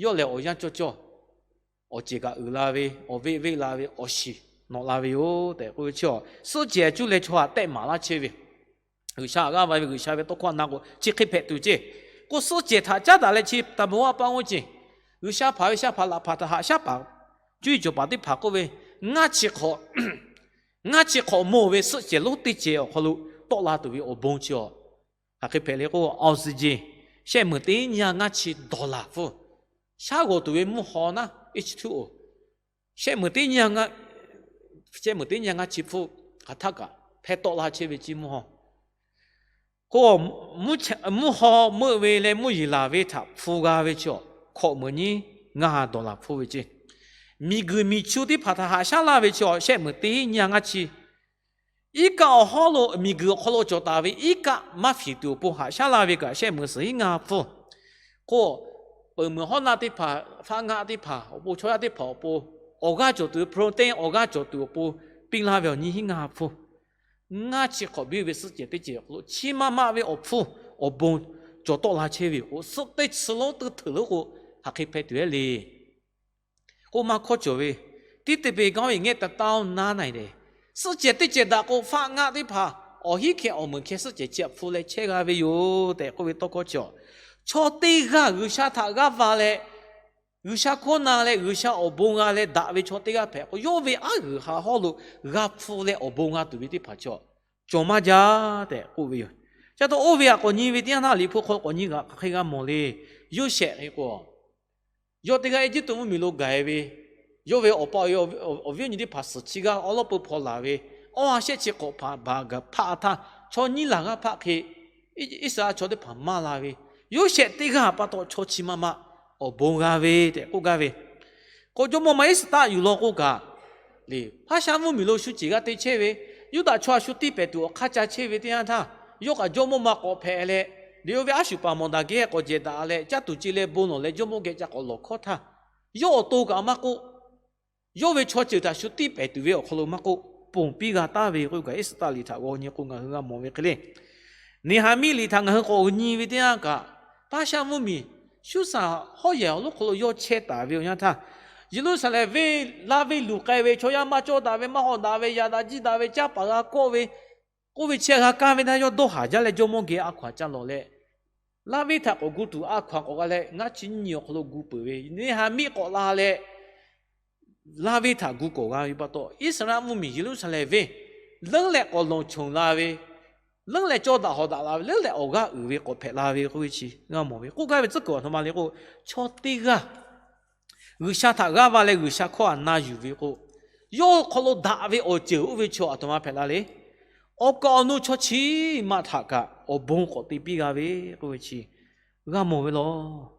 Yawˇ lehˬ awˬ yanˇ cawˇ cawˇ awˬ cehˬ kaꞈ uiˍ la ve, awˬ veˆ veˆ la ve, awˬ shiˍ nawꞈ la ve yoˬ tehꞈ k'oˆ ve chi, suhˆ cehˬ cuˇ leh chaw htaꞈ tehˆ maˍ laˇ chehˇ ve, G'uiˬsha g'aˇ va ve G'uiˬsha ve tawˇ hkawˇ na k'o chi hk'e hpehꞈ tuˬ ceˇ. K'o suhˆ cehˬ htaꞈ caˉ daꞈ leh chi taˍ bvuhꞈ a pa g'oˇ ceˇ. G'uiˬsha hpaˍ ve sha hpaˍ laꞈ hpaˍ htaꞈ haꞈ shaˉ paˍ cuˇ yiˍ cawˬ paˍ teˇ hpaˍ k'oˆ ve, ngaˇ chi hk'awꞈ, ngaˇ chi hk'awꞈ mawˬ ve suhˆ cehˬ lonˉ teˇ cehˬ awˬ hk'aw lo tawˆ la tuˬ ve awˬ bon chi a, hk'aˬ hk'e hpehꞈ le k'o, oxygen shehˆ meunˍ teˇ nyiˇ ha ngaˇ chi dollar hpfuhˇ, shaˉ g'awˬ tuˬ ve mvuhˇ haw naˉ H two O, shehˆ meunˍ teˇ nyiˇ ha ngaˇ, shehˆ meunˍ teˇ nyiˇ ha ngaˇ chi hpfuhˇ hk'aˬ htaˇ kaꞈ hpehˇ tawˆ la chehˇ ve chi mvuhˇ haw. K'o, mvuhˇ haw meuˆ ve leh mvuhˇ yeˬ laˬ ve htaꞈ hpu g'a ve chi a, hkawꞈ meunˍ nyiˇ ngaˇ ha dollar hpfuhˇ ve ceˇ. Miˬguiˬ miˬ chu teˇ hpaˍ htaꞈ haꞈ shaˉ laˇ ve chi a, shehˆ meunˍ teˇ nyiˇ ha ngaˇ chi iˉ kaˆ awˬ hawˉ lo miˬguiˬ awˬ hk'aw lo cawˬ taˍ ve iˉ kaˆ maˇ hpiˍ tuˬ awˬ pon haꞈ shaˉ laˇ ve kaꞈ shehˆ meunˍ suhˍ hiˉ ngaˇ ha hpfuhˇ. K'o, peuˬ meunˍ hawˉ naˆ teˇ hpaˍ, faˆ ngaˆ teˇ hpaˍ awˬ pon, chaw yaˇ teˇ hpaˍ awˬ pon, awˬ g'aˇ cawˬ tuˬ ve protein awˬ g'aˇ cawˬ tuˬ awˬ pon piˇ laˇ ve awˬ nyi hiˉ ngaˇ ha hpfuhˇ. Ngaˇ chi hk'awꞈ biˇ ve suhˆ cehˬ teˇ cehˬ awˬ hk'aw lo chi maˇ maˇ ve awˬ hpfuhˇ awˬ bon cawˬ tawˆ la chehˇ ve yoˬ. K'o, suhˆ teˇ chi lonˉ teˇ hteuꞈ lonˉ k'o, hk'aˬ hk'e hpehꞈ tuˬ ehˉ le. K'o, maˇ hkawˇ cawˬ ve, tiˉ te ve gaˇ ve ngehˆ ta taˇ oˇ naˉ na e le. Suhˆ cehˬ teˇ cehˬ daꞈ k'o, faˆ ngaˆ teˇ hpaˍ awˬ hiˉ hkeh awˬ meunˍ hkeh suhˆ cehˬ chi htaꞈ hpfuhˇ leh chehˇ g'a ve yoˬ tehꞈ k'oˆ ve tawˇ hkawˇ chi a, chaw teˇ g'aˇ G'uiˬsha htaꞈ g'aˇ va leh, G'uiˬsha hkawˇ na leh G'uiˬsha awˬ bon g'a leh daꞈ ve chaw teˇ g'aˇ hpehꞈ k'o, yawˇ ve aˉ g'uiˬ ha hawˉ lo g'a hpfuhˇ leh awˬ bon g'a tuˬ ve teˇ hpaˍ chi a, cawˬ maˇ jaˇ tehꞈ k'oˆ ve yoˬ. Chi pa taw oˇ ve htaꞈ k'awꞈ nyi ve teˇ yanˇ htaˇ, Liꞈ hpu hk'aw lo k'awꞈ nyi g'aꞈ hk'aˬ hk'e g'a mawˬ le. Yoˇsehꞈ hk'e k'o, yawˇ teˇ g'aˇ Eˇjiˇtuꞈ mvuhˇ miˬ lo gaˬ e ve, yawˇ ve awˬ pa awˬ viˉ awˬ nyi teˇ hpaˍ suhˍ chi g'aˇ awˉ lawˉ peu hpaw laˬ ve, awˇ ha shehˆ chi hk'awꞈ hpaꞈ baˬ gaˬ hpaˆ htaˇ, chaw nyiˇ laˬ g'aˇ hpaˆ hk'e Iˉsaˍreˍlaˆ chaw teˇ hpaˍ maˇ la ve, Yoˇsehꞈ teˇ g'aˇ pa taw chaw chi ma ma awˬ bon g'a ve tehꞈ k'oˆ gaˇ ve. K'o, jawˇmawˇ ma Eˇsaˍtaˆ yuˬ law k'oˆ kaꞈ, le, Paˉshaˆ mvuhˇmiˬ lo shu ceˬ g'a te chehˇ ve, Yuˇdaꞈ chaw a shu tiˇ pehˍ tuˬ awˬ hk'aˇ ca chehˇ ve teˇ yanˇ htaˇ, yawˇ kaꞈ jawˇmawˇ ma k'awꞈ hpehꞈ leh, liꞈ oˇ ve aˉ shuˍ paˍ mawˬ daꞈ geh k'awꞈ jehˬ daꞈ leh, caˇ tuˬ ce leh bon lawˬ leh jawˇmawˇ geh ca k'awꞈ lawˬ hkawˇ htaˇ, yawˇ awˬ to kaꞈ maˇ k'oˆ, yawˇ ve chaw ceuˬ htaꞈ shu tiˇ pehˍ tuˬ ve awˬ hk'aw lo maˇ k'oˆ, ponˬ piˇ g'a taˍ ve k'oˆ kaꞈ, Eˇsaˍtaˆ liꞈ htaꞈ g'aw nyi k'o ngaˬ hui g'a mawˬ ve hk'e le. Neˍhaˍmiˆ liꞈ htaꞈ ngaˬ hui k'awꞈ nyi ve teˇ yanˇ kaꞈ, Paˉshaˆ mvuhˇmiˬ Suˇsaˍ hawˉ yehˬ awˬ lonˉ hk'aw lo yawˇ chehˇ taˍ ve awˬ yanˇ htaˇ, Yeˍruˆsaˍlehnˍ venˇ laˇ venˇ luˬ k'ai ve, chaw yaˇ maˇ cawˇ daꞈ ve, maˇ hawˍ daꞈ ve, yaꞈ daꞈ jiˇ daꞈ ve, caˇ paˍ g'a kawˆ ve, k'oˆ ve chi g'a kaˇ ve htaˇ, yawˇ dawˇ haˍ jaˇ leh jawˇmawˇ geh a hkaw anˬ ca lawˬ leh, laˇ venˇ htaꞈ k'awꞈ gu tuˬ a hkaw anˬ k'awꞈ g'a leh, ngaˇ chi nyiˇ nyi awˬ hk'aw lo gu peuˬ ve, Neˍhaˍmiˆ k'awꞈ la leh, laˇ venˇ htaꞈ gu k'awꞈ g'a ve pa taw, Iˉsaˍreˍlaˆ mvuhˇmiˬ Yeˍruˆsaˍlehnˍ venˇ leuˉ leh k'awꞈ lawˬ choˬ la ve, leuˉ leh cawˇ daꞈ hawˍ daꞈ la ve, leuˉ leh awˬ g'aˇ uiˍ ve k'awꞈ hpehꞈ la ve k'oˆ ve chi g'a mawˬ ve. K'oˆ gaˇ ve tcuhˉ kuiˬ aˬ htoꞈ ma le k'o, chaw teˇ g'aˇ G'uiˬsha htaꞈ g'aˇ va leh G'uiˬsha hkawˇ htaꞈ na yuˬ ve k'o, yawˇ hk'aw lo daꞈ ve awˬ ceuˬ oˇ ve chaw aˬ htoꞈ ma hpehꞈ la le. Awˬ kaˍ awˬ nu chaw chi ma htaꞈ kaꞈ awˬ bon k'awꞈ te piˇ g'a ve k'oˆ ve chi g'a mawˬ ve law.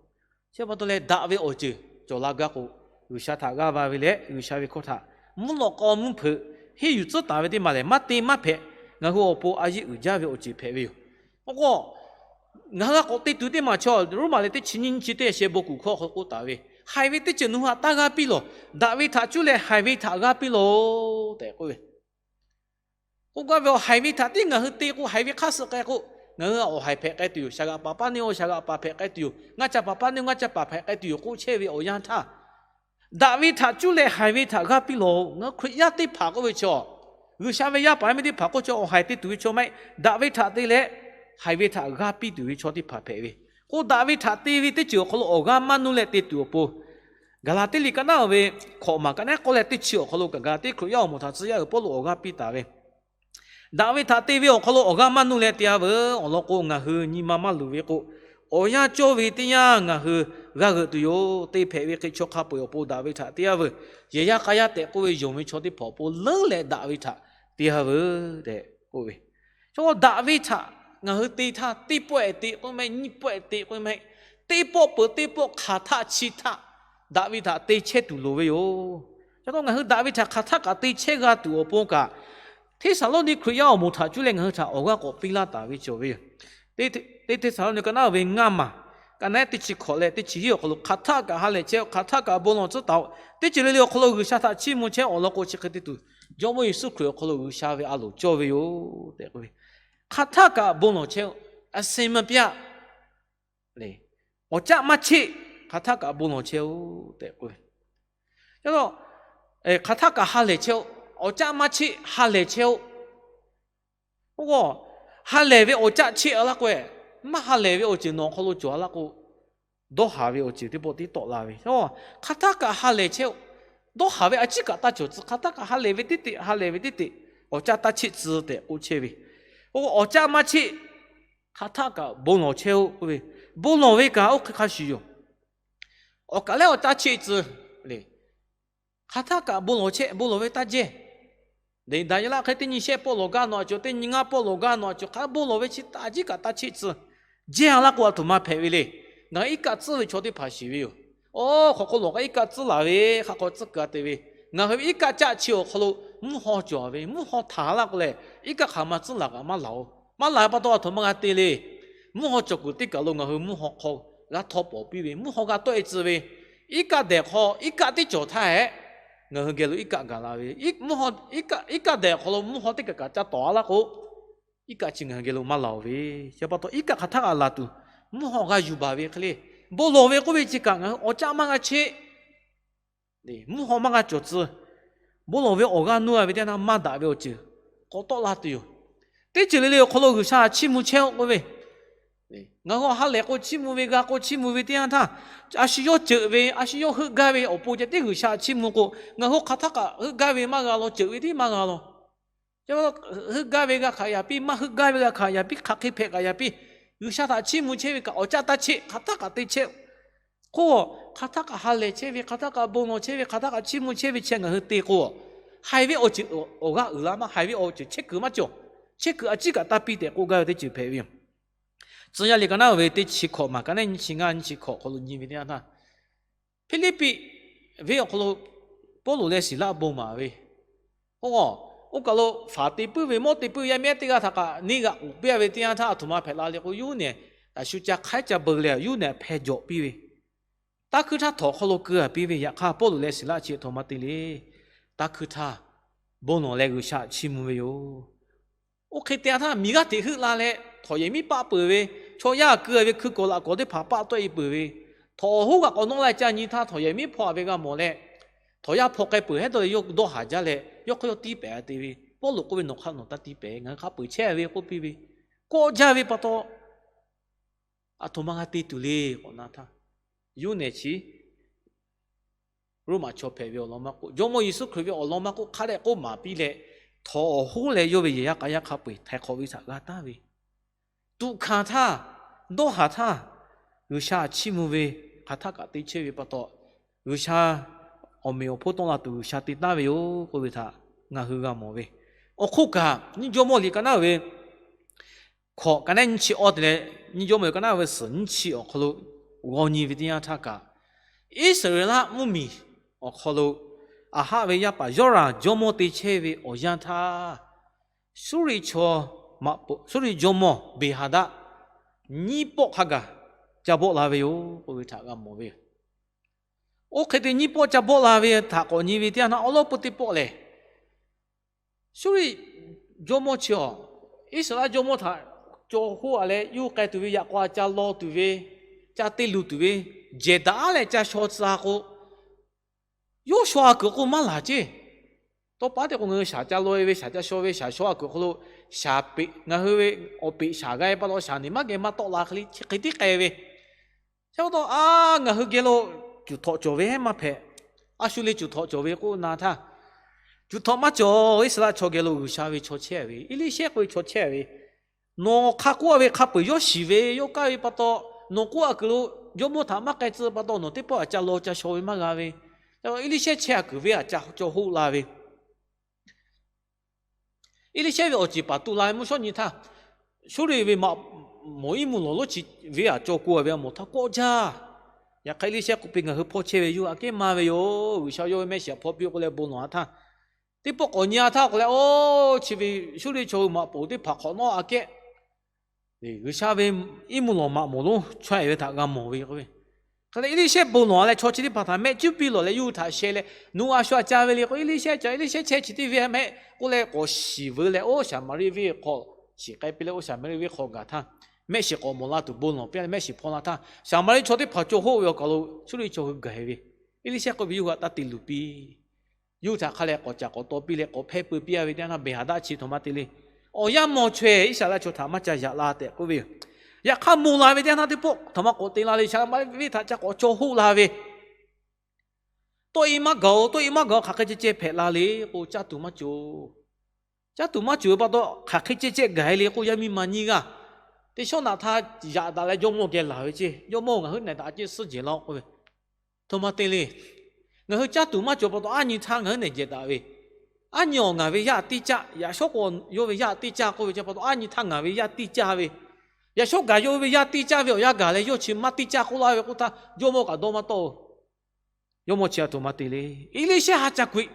Chi pa taw leh daꞈ ve awˬ ceuˬ cawˬ la gaˇ k'o, G'uiˬsha htaꞈ g'aˇ va ve leh G'uiˬsha ve hkawˇ htaꞈ mvuhˇ lawꞈ k'aw mvuhˇ hpeuꞈ henˇ yuˬ tcuhˉ taˍ ve teˇ maˬ lehˬ, maˇ te maˇ hpehꞈ, ngaˬ hui awˬ pon a yeˇ uiˍ jaˇ ve awˬ ceuˬ hpehꞈ ve yoˬ. K'o k'o, ngaˬ hui a k'awꞈ te tuˬ teˇ maˬ chaw, Roˉmaꞈ leh teˇ chi nyiˇ nyiˇ chi teˇ sheh bon kuˬ hkawˇ hk'aw k'oˆ taˍ ve, haiˬ ve teˇ ceuˬ nawˬ hui htaꞈ taˇ g'aˇ piˇ lawˬ. Daꞈ ve htaꞈ cuˇ leh haiˬ ve htaꞈ g'aˇ piˇ lawˬ tehꞈ k'oˆ ve. K'oˆ gaˇ ve, awˬ haiˬ ve htaꞈ tiˉ ngaˬ hui te k'o, haiˬ ve hk'aˇ suh k'ai k'o, ngaˬ hui awˬ haiˬ hpehꞈ k'ai tuˬ yoˬ. Shaˍ g'aꞈ paˍ paˇ neˇ oˇ shaˍ g'aꞈ paˍ hpehꞈ k'ai tuˬ yoˬ. Ngaˇ ca paˍ paˇ neˇ oˇ ngaˇ ca paˍ hpehꞈ k'ai tuˬ yoˬ k'oˆ chehˇ ve awˬ yanˇ htaˇ, daꞈ ve htaꞈ cuˇ leh haiˬ ve htaꞈ g'aˇ piˇ lawˬ. Ngaˬ hui Hkriꞈ yaˇ teˇ hpaˍ k'oˆ ve chaw, G'uiˬsha ve yaˇ paˍ yaˇ miˇ teˇ hpaˍ k'oˆ chaw, awˬ haiˬ te tuˬ ve chaw maˇ heˆ. Daꞈ ve htaꞈ te leh haiˬ ve htaꞈ g'aˇ piˇ tuˬ ve chaw teˇ hpaˍ hpehꞈ ve. K'o, daꞈ ve htaꞈ te ve teˇ ceuˬ awˬ hk'aw lo awˬ g'aˇ maˇ nuˇ leh te tuˬ awˬ pon, Gaˍlaˍtiˆ liꞈ ka naˉ ve hkawꞈ maˬ ka naˉ k'awˇ leh teˇ chi awˬ hk'aw lo kaꞈ, Gaˍlaˍtiˆ Hkriꞈ yaˇ awˬ moˍ htaꞈ tcuh yaˇ uiˍ Pawˇluꞈ awˬ g'aˇ piˇ taˍ ve, daꞈ ve htaꞈ te ve awˬ hk'aw lo awˬ g'aˇ maˇ nuˇ leh te-a veuˬ. Awˬ lawn k'o, ngaˬ hui nyi ma maˇ luˬ ve k'o, awˬ yanˇ cawˇ ve teˇ yanˇ ngaˬ hui g'a g'euꞈ tuˬ yoˬ. Te hpehꞈ ve hk'e chaw hk'a peu-eˬ awˬ pon daꞈ ve htaꞈ te-a veuˬ. Yehˬ yaˇ k'a yaˇ tehꞈ k'oˆ ve yonˍ ve chaw teˇ hpaˍ awˬ pon leuˉ leh daꞈ ve htaꞈ te-a veuˬ tehꞈ k'oˆ ve. Chaw daꞈ ve htaꞈ ngaˬ hui te htaˇ, teˇ pawˆ-ehˍ te k'oˆ ve maˇ heˆ, nyiˇ pawˆ-ehˍ te k'oˆ ve maˇ heˆ, teˇ pawˆ peuˬ teˇ pawˆ hk'aˬ htaˆ chi htaˆ daꞈ ve htaꞈ te chehˇ tuˬ loˍ ve yoˬ. Chaw taw ngaˬ hui daꞈ ve htaꞈ hk'aˬ htaˆ kaꞈ te chehˇ g'a tuˬ awˬ pon kaꞈ, Hteˇsaˍlawˇniˆ Hkriꞈ yaˇ awˬ moˍ htaꞈ cuˇ leh ngaˬ hui htaꞈ awˬ g'aˇ k'awꞈ piˇ laˇ taˍ ve cawˬ ve yoˬ. Teˇ, Teˇ Hteˇsaˍlawˇniˆ ka naˉ ve ngaˇ maˬ ka naˉ teˇ chi hkawꞈ leh teˇ chi hiˉ awˬ hk'aw lo, hk'aˬ htaˆ kaꞈ ha lehˬ chehˇ-oˆ. Hk'aˬ htaˆ kaꞈ bon lawˬ tcuhˉ taˍ-oˆ. Teˇ ceuˬ le le awˬ hk'aw lo G'uiˬsha htaꞈ chiˇ mvuh chehˇ-oˆ. Awˬ lawn k'o, chi hk'e te tuˬ Jawˇmawˇ Yeˍsuˆ Hkriꞈ awˬ hk'aw lo G'uiˬsha ve a loˍ cawˇ ve yoˬ tehꞈ k'oˆ ve. Hk'aˬ htaˆ kaꞈ bon lawˬ chehˇ-oˆ. A sehˍ maˇ pyaˆ le, awˬ caˆ maˇ cheˆ. Hk'aˬ htaˆ kaꞈ bon lawˬ chehˇ-oˆ tehꞈ k'oˆ ve. Hk'aˬ htaˆ kaꞈ ha lehˬ chehˇ-oˆ. Awˬ caˆ maˇ cheˆ, ha lehˬ chehˇ-oˆ. Oˇ k'o, ha lehˬ ve awˬ caˆ cheˆ-a laˇ k'o-e, maˇ ha lehˬ ve awˬ ceuˬ nawˬ awˬ hk'aw lo cawˬ-a laˇ k'o, dawˇ haˍ ve awˬ ceuˬ teˇ pawˆ tiˉ tawˆ la ve. Hk'aˬ htaˆ kaꞈ ha lehˬ chehˇ-oˆ. Dawˇ haˍ ve a ciˉ kaꞈ taˇ cawˬ tcuh. Hk'aˬ htaˆ kaꞈ ha lehˬ ve teˇ teꞈ, ha lehˬ ve teˇ teꞈ, awˬ caˆ taˇ cheˆ tcuh tehꞈ k'oˆ chehˇ ve. Oˇ k'o, awˬ caˆ maˇ cheˆ, hk'aˬ htaˆ kaꞈ bon lawˬ chehˇ-oˆ k'oˆ ve. Bon lawˬ ve kaꞈ oˇ hk'e hk'a shuˍ yoˬ. Awˬ kaˬ lehˉ awˬ caˆ cheˆ tcuh le. Hk'aˬ htaˆ kaꞈ bon lawˬ chehˇ, bon lawˬ ve taˇ jehˇ. Daꞈ yaˇ laˇ hk'e teˇ nyi shehˆ pawˆ lawˬ gaˇ nawˬ a cawˬ, teˇ nyi ngaˇ pawˆ lawˬ gaˇ nawˬ a cawˬ, hk'a bon lawˬ ve chi a ciˉ kaꞈ taˇ cheˆ tcuh. Jehˇ-a laˇ k'o, aˬ htoꞈ ma hpehꞈ ve le. Ngaˬ hui iˉ kaˆ tcuhˉ ve chaw teˇ hpaˍ shiˍ ve yoˬ. Oˇ, hk'aw hk'aw lawˬ k'o iˉ kaˆ tcuhˉ laˬ ve, hk'a hk'aw tcuhˉ kuiˬ-a te ve. Ngaˬ hui ve iˉ kaˆ caˆ chi awˬ hk'aw lo mvuhˇ haw cawˬ ve, mvuhˇ haw htaꞈ laˇ k'o lehˬ, iˉ kaˆ hk'aˬ ma tcuhˉ laˬ kaꞈ maˇ laˬ-oˬ. Maˇ laˬ ve pa taw, aˬ htoꞈ ma g'a te le. Mvuhˇ haw cawˬ kuiˬ teˇ kaˬ lo ngaˬ hui mvuhˇ haw hk'aw g'a htaw pawˍ piˇ ve, mvuhˇ haw g'a tawˆ-e tcuh ve, iˉ kaˆ dehˬ hk'aw iˉ kaˆ teˇ cawˬ htaˇ-ehˉ, ngaˬ hui geh lo iˉ kaˆ gaˬ la ve, mvuhˇ haw iˉ kaˆ dehˬ awˬ hk'aw lo mvuhˇ haw teˇ kaˬ kaꞈ ca tawˍ-a laˇ k'o, iˉ kaˆ chi ngaˬ hui geh lo maˇ laˬ-oˬ ve. Chi pa taw iˉ kaˆ hk'aˬ htaˆ kaꞈ laˬ tuˬ, mvuhˇ haw g'a yuˬ baˬ ve hk'e le. Bon lawˬ ve k'oˆ ve chi kaꞈ ngaˬ hui awˬ caˆ maˇ g'a cheˆ. Mvuhˇ haw maˇ g'a cawˬ tcuh. Bon lawˬ ve awˬ g'aˇ nuˇ-a ve teˇ yanˇ, maˇ daꞈ ve awˬ ceuˬ k'awꞈ tawˆ la tuˬ yoˬ. Teˇ ceuˬ le le awˬ hk'aw lo G'uiˬsha chiˇ mvuh chehˇ-oˆ k'oˆ ve. Ngaˬ hui ha lehˬ k'o chiˇ mvuh ve, g'a k'o chiˇ mvuh ve teˇ yanˇ htaˇ, a shu yawˇ ceuꞈ ve, a shu yawˇ heuˆ gaˇ ve awˬ pon ceh tiˉ G'uiˬsha chiˇ mvuh k'o, ngaˬ hui hk'aˬ htaˆ kaꞈ heuˆ gaˇ ve maˇ g'a law, ceuꞈ ve tiˉ maˇ g'a law. Heuˆ gaˇ ve g'a hkanˍ yaꞈ piˇ, maˇ heuˆ gaˇ ve g'a hkanˍ yaꞈ piˇ, hk'aˬ hk'e hpehꞈ kaꞈ yaꞈ piˇ. G'uiˬsha htaꞈ chiˇ mvuh chehˇ ve kaꞈ awˬ caˆ taˇ cheˆ, hk'aˬ htaˆ kaꞈ te chehˇ-oˆ. K'o, hk'aˬ htaˆ kaꞈ ha lehˬ chehˇ ve, hk'aˬ htaˆ kaꞈ bon lawˬ chehˇ ve, hk'aˬ htaˆ kaꞈ chiˇ mvuh chehˇ ve chi ngaˬ hui te k'o, haiˬ ve awˬ ceuˬ awˬ g'aˇ uiˍ la maˇ, haiˬ ve awˬ ceuˬ chehˇ kuiˬ maˇ cawˬ. Chehˇ kuiˬ a ciˉ kaꞈ taˇ piˇ tehꞈ k'oˆ gaˇ ve teˇ ceuˬ hpehꞈ ve yoˬ. Tcuh yaˇ liꞈ ka naˉ ve teˇ chi hkawꞈ maˬ, ka naˉ nyiˇ chi ngaˇ nyiˇ chi hkawꞈ awˬ hk'aw lo nyi ve teˇ yanˇ htaˇ, Hpiˇliˇpiˆ venˇ awˬ hk'aw lo Pawˇluꞈ leh Siˍlaˆ bon maˍ ve, oˇ, oˇ kaˬ lo faˍ te puiˉ ve, mawˇ te puiˉ ve yaˇ miˇ ehˉ teˇ g'aˇ htaꞈ kaꞈ neˇ g'aꞈ k'oˍ piˇ a ve teˇ yanˇ htaˇ, aˬ htoꞈ ma hpehꞈ la le k'o, yawˇ hui nehˬ taˍ shu ca hk'aiˉ ca beu leh yawˇ hui nehˬ hpeh jawꞈ piˇ ve, taˇ hkuiˇ htaˇ htawnˍ awˬ hk'aw lo keu a piˇ ve. Yaꞈ hk'aˇ Pawˇluꞈ leh Siˍlaˆ chi aˬ htoꞈ ma te le, taˇ hkuiˇ htaˇ bon lawˬ leh G'uiˬsha chiˇ mvuh ve yoˬ. Oˇ hk'e te a htaˇ miˬ g'aˇ hteꞈ heuˆ la leh htawnˍ yehˬ miˉ paˆ peuˬ ve, chaw yaˇ keu ve hkui kawꞈ laꞈ kawꞈ teˇ hpaˍ paˆ tawˆ e peuˬ ve, htawnˍ awˬ hoˉ g'aꞈ k'awꞈ nawˆ la ca nyi htaˇ htawnˍ yehˬ miˉ hpawˇ a ve g'a mawˬ leh, htawnˍ yaˇ hpaw k'ai peuˬ hehˉ dawˇ leh yawˇ dawˇ haˍ jaˇ leh yawˇ hk'aˇ yawˇ tiˇ pehˍ te ve, Pawˇluꞈ k'oˆ ve, Nawˬ hk'a nawˬ taˇ tiˇ pehˍ, ngaˬ hui hk'a peu-eˬ chehˇ ve k'oˆ piˇ ve, kawˆ jaˇ ve pa taw, aˬ htoꞈ ma g'a te tuˬ le k'awꞈ na htaˇ, yawˇ nehˬ chi Roˉmaꞈ chaw hpehꞈ ve awˬ lawn maˇ k'oˆ, Jawˇmawˇ Yeˍsuˆ Hkriꞈ ve awˬ lawn maˇ k'oˆ, hk'a dehꞈ k'oˆ maˍ piˇ leh, htawnˍ awˬ hoˉ leh yawˇ ve yehˬ yaˇ k'a yaˇ hk'a peu-eˬ htaiˍ hk'awꞈ ve htaꞈ g'a taˍ ve, tuꞈ hkanˍ htaˇ, dawˇ haˍ htaˇ, G'uiˬsha chiˇ mvuh ve hk'aˬ htaˆ kaꞈ te chehˇ ve pa taw, G'uiˬsha awˬ meꞈ awˬ hponˇ tawˆ la tuˬ G'uiˬsha te taˍ ve yoˬ k'oˆ ve htaꞈ ngaˬ hui g'a mawˬ ve. Awˬ hk'oˆ kaꞈ, nyiˇ Jawˇmawˇ liꞈ ka naˉ ve hkawꞈ ka naˉ nyiˇ chi awˇ te leh, nyiˇ Jawˇmawˇ liꞈ ka naˉ ve suhˍ nyiˇ chi awˬ hk'aw lo g'aw nyi ve teˇ yanˇ htaˇ kaꞈ, Iˉsaˍreˍlaˆ mvuhˇmiˬ awˬ hk'aw lo Aˍhaˆ ve yaˇ paˍ Yawˇranˍ jawˇmawˇ te chehˇ ve awˬ yanˇ htaˇ, Suˇriˆ chaw maꞈ poˍ, Suˇriˆ jawˇmawˇ Beˍhaˍdaˆ nyiˇ pawˆ hk'a gaˬ ca bawˆ la ve yoˬ k'oˆ ve htaꞈ g'a mawˬ ve yoˬ. Oˇ hk'e te nyiˇ pawˆ ca bawˆ la ve htaꞈ k'awꞈ nyi ve teˇ yanˇ htaˇ, awˉ lawˉ peuˇ teˇ pawˆ lehˬ, Suˇriˆ jawˇmawˇ chi awˬ, Iˉsaˍreˍlaˆ jawˇmawˇ htaꞈ caw hoˆ a leh yuˬ k'ai tuˬ ve yaꞈ k'aw ca law tuˬ ve, ca te luˬ tuˬ ve, jehˬ daꞈ aˉ leh ca shaw tcuh la k'o, yawˇ shaw a kuiˬ k'o maˇ laˬ ceˇ. Tawˇ pa te k'o, ngaˬ hui shaˍ ca law e ve, shaˍ ca shaw ve, shaˍ shaw a kuiˬ hk'aw lo, shaˍ peꞈ, ngaˬ hui ve awˬ peꞈ shaˍ g'a e pa taw shaˍ neˬ maˇ geh maˇ tawˆ la hk'e le chi hk'e tiˉ k'ai ve. Chi pa taw a, ngaˬ hui geh lo cuˬ htawꞈ cawˬ ve hehˉ maˇ hpehꞈ. A shu le cuˬ htawꞈ cawˬ ve k'oˆ na htaˇ, cuˬ htawꞈ maˇ cawˬ. Iˉsaˍreˍlaˆ chaw geh lo G'uiˬsha ve chaw chehˇ ve, Eˇliˇshehˇ k'oˆ ve chaw chehˇ ve, nawˬ hk'a k'oˆ a ve hk'a peu-eˬ yawˇ shiˍ ve, yawˇ kaˇ ve pa taw, nawˬ k'oˆ a kuiˬ lo jawˇmawˇ htaꞈ maˇ k'ai tcuh pa taw, nawˬ teˇ pawˆ a ca law ca shaw ve maˇ g'a ve. Eˇliˇshehˇ chehˇ a kuiˬ ve a ca caw hoˆ la ve. Eˇliˇshehˇ ve awˬ ceˬ paˍ tu la ve mvuhˇ shawˉ nyi htaˇ, Suˇriˆ ve maꞈ mawˬ iˉ mvuhˇ lawˬ lonˉ chi ve a caw ko a ve a mawˬ htaˇ kawˆ jaˇ. Yaꞈ hk'aˇ Eˇliˇshehˇ k'oˆ piˇ, Ngaˬ hui hpawˇ chehˇ ve yawˇ hui aꞈ kehˉ maˇ ve yoˬ. G'uiˬsha yawˇ ve mehˆ shiˍ hpawˇ piˇ k'oˆ leh bon lawˬ a htaˇ, teˇ pawˆ k'awꞈ nyi a htaˇ k'awꞈ leh, oˇ chi ve Suˇriˆ chaw hui maꞈ poˍ teˇ hpaˍ hk'awꞈ nawˉ aꞈ kehˉ G'uiˬsha ve iˉ mvuhˇ lawˬ maꞈ mawˬ lonˉ chaweh ve htaꞈ g'a mawˬ ve k'o ve. Hk'e leh Eˇliˇshehˇ bon lawˬ a leh chaw chi teˇ hpaˍ htaꞈ mehˆ cuˉ piˇ lawˬ leh yawˇ hui htaꞈ sheh leh, nawˬ hui a shu aꞈ ca ve le k'o, Eˇliˇshehˇ ca, Eˇliˇshehˇ chehˇ chi teˇ ve mehˆ k'oˆ leh k'awꞈ shiˍ veu leh, oˇ Saˍmaˍriˆ venˇ hk'aw shiˍ k'ai piˇ leh, oˇ Saˍmaˍriˆ venˇ hk'aw gaˬ htaˇ, mehˆ shiˍ k'awꞈ mawˬ la tuˬ bon lawˬ piˇ leh mehˆ shiˍ hpawˇ la htaˇ, Saˍmaˍriˆ chaw teˇ hpaˍ caw hoˆ ve awˬ kaˬ lo Suˇriˆ chaw hui gaˬ e ve, Eˇliˇshehˇ k'oˆ ve yawˇ hui aꞈ taˇ te luˬ piˇ. Yawˇ hui htaꞈ hk'a leh k'awꞈ caˍ k'awꞈ taw piˇ leh k'awꞈ hpehˇ peu piˇ a ve teˇ yanˇ htaˇ, Beˍhaˍdaˆ chi htaꞈ maˇ te le. Awˬ yanˇ mawˬ chaweh Iˉsaˍreˍlaˆ chaw htaꞈ maˇ ca yaꞈ la tehꞈ k'oˆ ve yoˬ. Yaꞈ hk'aˇ mawˬ la ve teˇ yanˇ htaˇ teˇ pawˆ htaꞈ maˇ k'awꞈ te la le. Saˍmaˍriˆ venˇ htaꞈ ca k'awꞈ caw hoˆ la ve, tawˆ e maˇ gaˬ-oˬ, tawˆ e maˇ gaˬ-oˬ, hk'aˬ hk'e ceh ceh hpehꞈ la le k'o, caˇ tuˬ maˇ cawˬ. Caˇ tuˬ maˇ cawˬ ve pa taw, hk'aˬ hk'e ceh ceh gaˬ e le k'o, yaˇ miˇ ma nyiˇ g'aˇ teˇ shawˉ naꞈ htaˇ yaꞈ daꞈ leh jawˇmawˇ geh laˬ ve ceˇ. Jawˇmawˇ, ngaˬ hui nehˬ daꞈ ceˇ suhˉ jehˬ laˇ-oˆ k'oˆ ve, Htoꞈ ma te le. Ngaˬ hui caˇ tuˬ maˇ cawˬ pa taw, aˉ nyi htaˇ ngaˬ hui nehˬ jehˬ daꞈ ve, aˉ nyi awˬ ngaˬ ve yaˇ tiˇ caˇ, yaꞈ shawˉ k'o yawˇ ve yaˇ tiˇ caˇ k'oˆ ve, chi pa taw aˉ nyi htaˇ ngaˬ ve yaˇ tiˇ caˇ ve, yaꞈ shawˉ gaˬ yawˇ ve yaˇ tiˇ caˇ ve awˬ yanˇ gaˬ leh yawˇ chi maˇ tiˇ caˇ k'oˆ laˇ ve k'oˆ htaˇ, jawˇmawˇ kaꞈ dawˇ maˇ tawˆ-oˬ. Jawˇmawˇ chi aˬ htoꞈ ma te le. Eˇliˇshehˇ ha ca kuiˬ.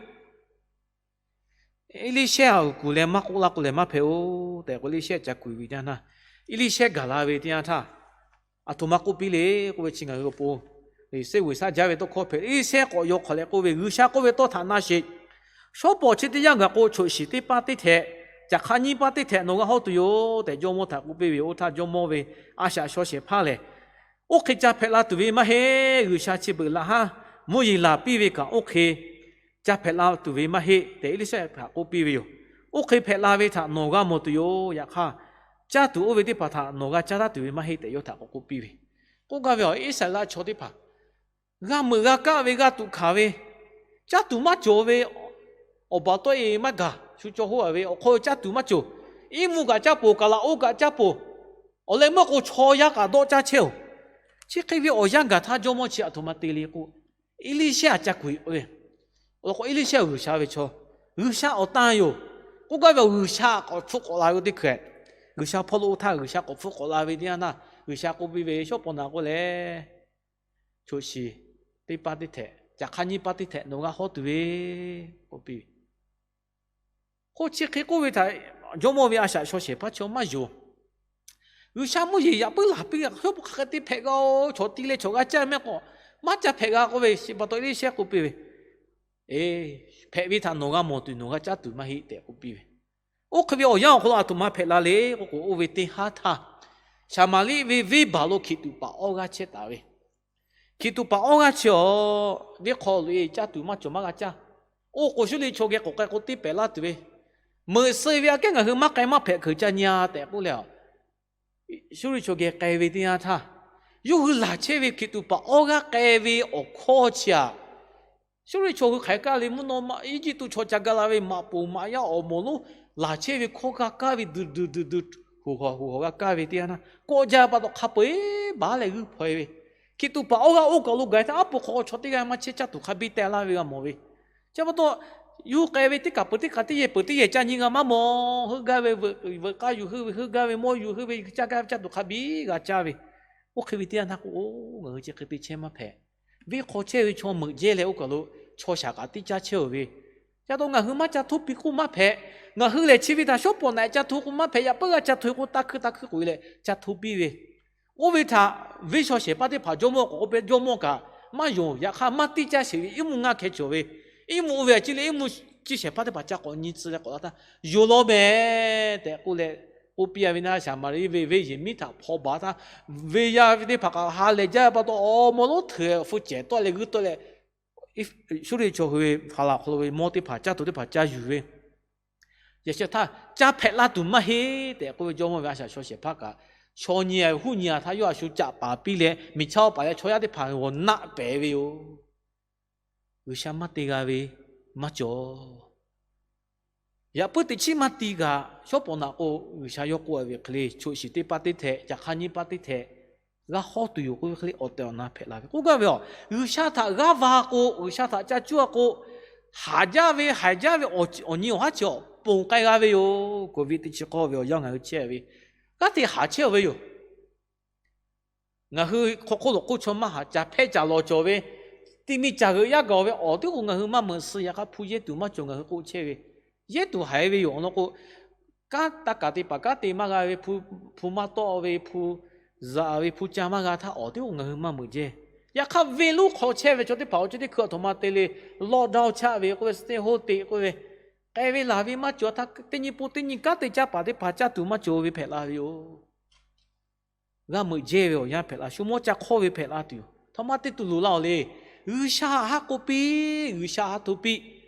Eˇliˇshehˇ aˬ kuˬ leh maˇ k'oˆ laˇ k'o lehˬ maˇ hpehꞈ-oˬ tehꞈ k'o, Eˇliˇshehˇ ca kuiˬ ve teˇ yanˇ htaˇ, Eˇliˇshehˇ gaˬ la ve teˇ yanˇ htaˇ, aˬ htoꞈ ma k'oˆ piˇ le k'oˆ ve chi ngaˬ hui awˬ pon seˇ vuiˬ shaˉ jaˇ ve tawˇ hkawˇ hpehꞈ. Eˇliˇshehˇ k'awꞈ yaw hk'awꞈ leh k'oˆ ve, G'uiˬsha k'oˆ ve tawˇ htaꞈ na sheˍ. Shawˉ pawˍ chi teˇ yanˇ gaˬ k'o, choꞈ shiˍ teˇ paˇ teˇ htehꞈ, caꞈ hk'aˇ nyiˇ paˇ teˇ htehꞈ nawˬ g'a hawˇ tuˬ yoˬ tehꞈ jawˇmawˇ htaꞈ k'oˆ piˇ ve yoˬ. Oˇ htaˇ jawˇmawˇ ve a shaꞈ shaw shehˍ hpaˇ lehˬ, oˇ hk'e ca hpehꞈ la tuˬ ve maˇ heˆ. G'uiˬsha chi beuꞈ laꞈ haˉ mvuhˇ yeˬ laˬ piˇ ve kaꞈ, oˇ hk'e ca hpehꞈ la tuˬ ve maˇ heˆ tehꞈ Eˇliˇshehˇ htaꞈ k'oˆ piˇ ve yoˬ. Oˇ hk'e hpehꞈ la ve htaꞈ nawˬ g'a mawˬ tuˬ yoˬ. Yaꞈ hk'aˇ, caˇ tuˬ oˇ ve teˇ hpaˍ htaꞈ nawˬ g'a caˇ taˉ tuˬ ve maˇ heˆ tehꞈ yawˇ htaꞈ k'awꞈ k'oˆ piˇ ve. K'oˆ gaˇ ve, Iˉsaˍreˍlaˆ chaw teˇ hpaˍ g'a meuꞈ g'a kaˆ ve, g'a tuꞈ hkanˍ ve, caˇ tuˬ maˇ cawˬ ve, awˬ baˬ tawˆ e maˇ gaˬ, shu caw hoˆ a ve awˬ hk'aw caˇ tuˬ maˇ cawˬ. Iˉ mvuhˇ kaꞈ caˇ poˬ, kaˍ laꞈ oˇ kaꞈ caˇ poˬ, awˬ leh meuˇ k'o chaw yaˇ kaꞈ dawˆ caˇ chehˇ-oˬ. Chi hk'e ve awˬ yanˇ gaˬ htaˇ jawˇmawˇ chi aˬ htoꞈ ma te le k'o, Eˇliˇshehˇ aꞈ ca kuiˬ ve, awˬ lawn k'o Eˇliˇshehˇ G'uiˬsha ve chaw, G'uiˬsha awˬ tan yoˬ. K'oˆ gaˇ ve, G'uiˬsha k'awꞈ hpfuhˆ k'awꞈ la ve teˇ hkui-eˬ, G'uiˬsha hpawˇ lo oˇ htaˇ G'uiˬsha k'awꞈ hpfuhˆ k'awꞈ la ve teˇ yanˇ htaˇ, G'uiˬsha k'oˆ piˇ ve, Shawˉ paw naꞈ k'oˆ leh, choꞈ shiˍ teˇ paˇ teˇ htehꞈ, caꞈ hk'aˇ nyiˇ paˇ teˇ htehꞈ nawˬ g'a hawˉ tuˬ ve k'oˆ piˇ ve. K'o chi hk'e k'oˆ ve htaꞈ jawˇmawˇ ve a shaꞈ shaw shehˍ hpaˇ chaw maˇ yonˍ. G'uiˬsha mvuhˇ yeˬ yaꞈ puiˉ laˬ piˇ, shawˉ paw hk'aˬ hk'e te hpehꞈ g'a-o, chaw ti leh chaw g'a caˇ mehˆ k'o, maˇ ca hpehꞈ g'a k'oˆ ve, chi pa taw Eˇliˇshehˇ k'oˆ piˇ ve, Eˬ, hpehꞈ ve htaꞈ nawˬ g'a mawˬ tuˬ nawˬ g'a caˇ tuˬ maˇ heˆ tehꞈ k'oˆ piˇ ve. Oˇ hk'e ve awˬ yanˇ awˬ hk'aw lo a htoꞈ ma hpehꞈ la le k'oˆ k'o, oˇ ve teˇ haˉ htaˇ, Saˍmaˍriˆ ve venˇ baˬ lo hkiˬ tuꞈ paˍ awˇ g'aˇ chehˇ taˍ ve. Hkiˬ tuꞈ paˍ awˇ g'aˇ chi awˬ, venˇ hk'aw lo e caˇ tuˬ maˇ cawˬ maˇ g'a caˇ. Oˇ k'o, Suˇriˆ chaw geh k'awꞈ k'ai k'o teˇ pehˍ laˇ tuˬ ve, meuꞈ suh ve aꞈ kehˉ ngaˬ hui maˇ k'ai maˇ hpehꞈ hkeuꞈ ca nyi-a tehꞈ k'oˆ leh, Suˇriˆ chaw geh k'ai ve teˇ yanˇ htaˇ, yawˇ hui laˬ chehˇ ve hkiˬ tuꞈ paˍ awˇ g'aˇ k'ai ve awˬ hkawˇ chi aꞈ, Suˇriˆ chaw hui hk'aˬ hk'e kaˇ le, mvuhˇ naw ma Eˇjiˇtuꞈ chaw ca gaˇ la ve maꞈ poˍ maꞈ yaˇ awˬ moˍ lonˉ laˬ chehˇ ve hkawˇ g'a kaˇ ve duˬ duˬ duˬ duˬ, hoꞈ hawˬ hoꞈ hawˬ g'a kaˇ ve teˇ yanˇ htaˇ, kawˆ jaˇ pa taw hk'a peu-eˬ baˬ leh g'uiˇ hpaw-e ve. Hkiˬ tuꞈ paˍ awˇ g'aˇ oˇ kaˬ lo gaˬ htaˇ, aˉ poꞈ hk'aw chaw teˇ g'aˇ maˇ chehˇ, caˇ tuˬ hk'a biˇ teh laˇ ve g'a mawˬ ve. Chi pa taw, yuˬ k'ai ve teˇ kaˬ peuˬ teˇ kaˬ teˇ yehˬ peuˬ teˇ yehˬ ca nyi g'a maˇ mawˬ. Heuˆ gaˇ ve veuꞈ k'aˇ yuˬ heuˆ ve, heuˆ gaˇ ve mawˇ yuˬ heuˆ ve, caˇ gaˇ ve caˇ tuˬ hk'a biˇ g'a caˇ ve. Oˇ hk'e ve teˇ yanˇ htaˇ k'o, ngaˬ hui chi hk'e te chehˇ maˇ hpehꞈ. Venˇ hk'aw chehˇ ve chaw meuꞈ jehˇ leh oˇ kaˬ lo chaw shaˍ kaꞈ teˇ caˇ chehˇ-oˬ ve. Ca taw ngaˬ hui maˇ ca htoˇ piˇ k'oˆ maˇ hpehꞈ. Ngaˬ hui lehˬ chi ve htaꞈ shawˉ paw naꞈ ca htoˇ k'o maˇ hpehꞈ, yaꞈ puiˉ g'a ca htoˇ-e k'o, taˇ hkuiˇ taˇ hkuiˇ k'oꞈ-e leh ca htoˇ piˇ ve. Oˇ ve htaꞈ venˇ shaw shehˍ hpaˇ teˇ hpaˍ jawˇmawˇ k'awꞈ k'oˆ piˇ, jawˇmawˇ kaꞈ maˇ yonˍ. Yaꞈ hk'aˇ maˇ tiˇ caˇ sheˍ ve, iˉ mvuhˇ ngaˇ hkeh cawˬ ve, iˉ mvuhˇ oˇ ve aꞈ ciˇ leh iˉ mvuhˇ ciˇ shehˍ hpaˇ teˇ hpaˍ ca k'awꞈ nyi tcuh leh k'awꞈ la htaˇ, yonˍ law mehˍ tehꞈ k'oˆ leh, k'oˆ piˇ-a ve naˇ, Saˍmaˍriˆ ve venˇ yehˬ miˉ htaꞈ hpaw baˬ htaˇ, venˇ yaˇ ve teˇ hpaˍ kaꞈ ha lehˬ jaˇ pa taw, awˬ mawˇ lonˉ hteuꞈ hpu cehˬ tawˆ leh g'uiˇ tawˆ leh, Suˇriˆ chaw hui ve hpaˍ laˬ hk'aw lo ve mawˇ teˇ hpaˍ caˇ tuˬ teˇ hpaˍ ca yuˬ ve, yaꞈ sheh htaˇ ca hpehꞈ la tuˬ maˇ heˆ tehꞈ k'oˆ ve jawˇmawˇ ve a shaꞈ shaw shehˍ hpaˇ kaꞈ, shaw nyi-a ve huˉ nyi-a htaˇ yawˇ a shu caꞈ paˍ piˇ leh, miˬ chaˇ awˇ paˍ yaˇ chaw yaˇ teˇ hpaˍ g'awˬ naˆ pehˍ ve yoˬ. G'uiˬsha maˇ te g'a ve maˇ cawˬ. Yaꞈ puiˉ teꞈ chiˉ maˇ ti kaꞈ, shawˉ paw naꞈ k'o, G'uiˬsha yawˇ k'oˆ ve hk'e le, choꞈ shiˍ teˇ paˇ teˇ htehꞈ, caꞈ hk'aˇ nyiˇ paˇ teˇ htehꞈ g'a hawˉ tuˬ yoˬ k'oˆ ve hk'e le, awˬ tehˬ awˬ na hpehꞈ la ve k'oˆ gaˇ ve yoˬ. G'uiˬsha htaꞈ g'aˇ va k'o, G'uiˬsha htaꞈ ca cuˇ-a k'o, haˍ jaˇ ve haiˬ jaˇ ve awˬ nyi awˬ haˉ chi awˬ ponˬ k'ai g'a ve yoˬ. Covid teˇ chi k'awˇ ve awˬ yanˇ ngaˬ hui chehˇ ve, g'aˇ hteꞈ haˍ chehˇ-oˬ ve yoˬ. Ngaˬ hui hk'aw hk'oˆ lo k'oˆ chaw maˇ haˍ, caˬ hpehˇ caˬ lawˬ cawˬ ve, ti mi caˬ g'euꞈ yaˇ gaˬ ve awˬ tiˉ k'o, ngaˬ hui maˇ meuꞈ suh yaꞈ hk'aˇ hpu yehˇ tuˬ maˇ cawˬ ngaˬ hui k'oˆ chehˇ ve, yehˇ tuˬ haiˬ ve yoˬ. Awˬ lawn k'o, kanˉ taˇ kaˍ te paˍ kanˉ te maˇ g'a ve, hpu maˇ tawˆ ve, hpu zaꞈ ve, hpu ca maˇ g'a htaˇ awˬ tiˉ k'o ngaˬ hui maˇ meuꞈ jehˇ. Yaꞈ hk'aˇ venˇ lonˉ hk'aw chehˇ ve chaw teˇ hpaˍ awˬ ceuˬ teˇ hkui aˬ htoꞈ ma te le, lockdown chaˆ ve k'oˆ ve, stay home te k'oˆ ve, k'ai ve laˬ ve maˇ cawˬ htaˇ, teˇ nyi pun teˇ nyi kanˉ te caˇ paˍ teˇ hpaˍ caˇ tuˬ maˇ cawˬ ve hpehꞈ la ve yoˬ. G'a meuꞈ jehˇ ve awˬ yanˇ hpehꞈ la, shu mawˇ ca hk'awˇ ve hpehꞈ la tuˬ yoˬ. Htaꞈ ma te tuˬ loˍ laˇ-oˬ le. G'uiˬsha haꞈ haˉ k'oˆ piˇ, G'uiˬsha haˉ htoꞈ piˇ.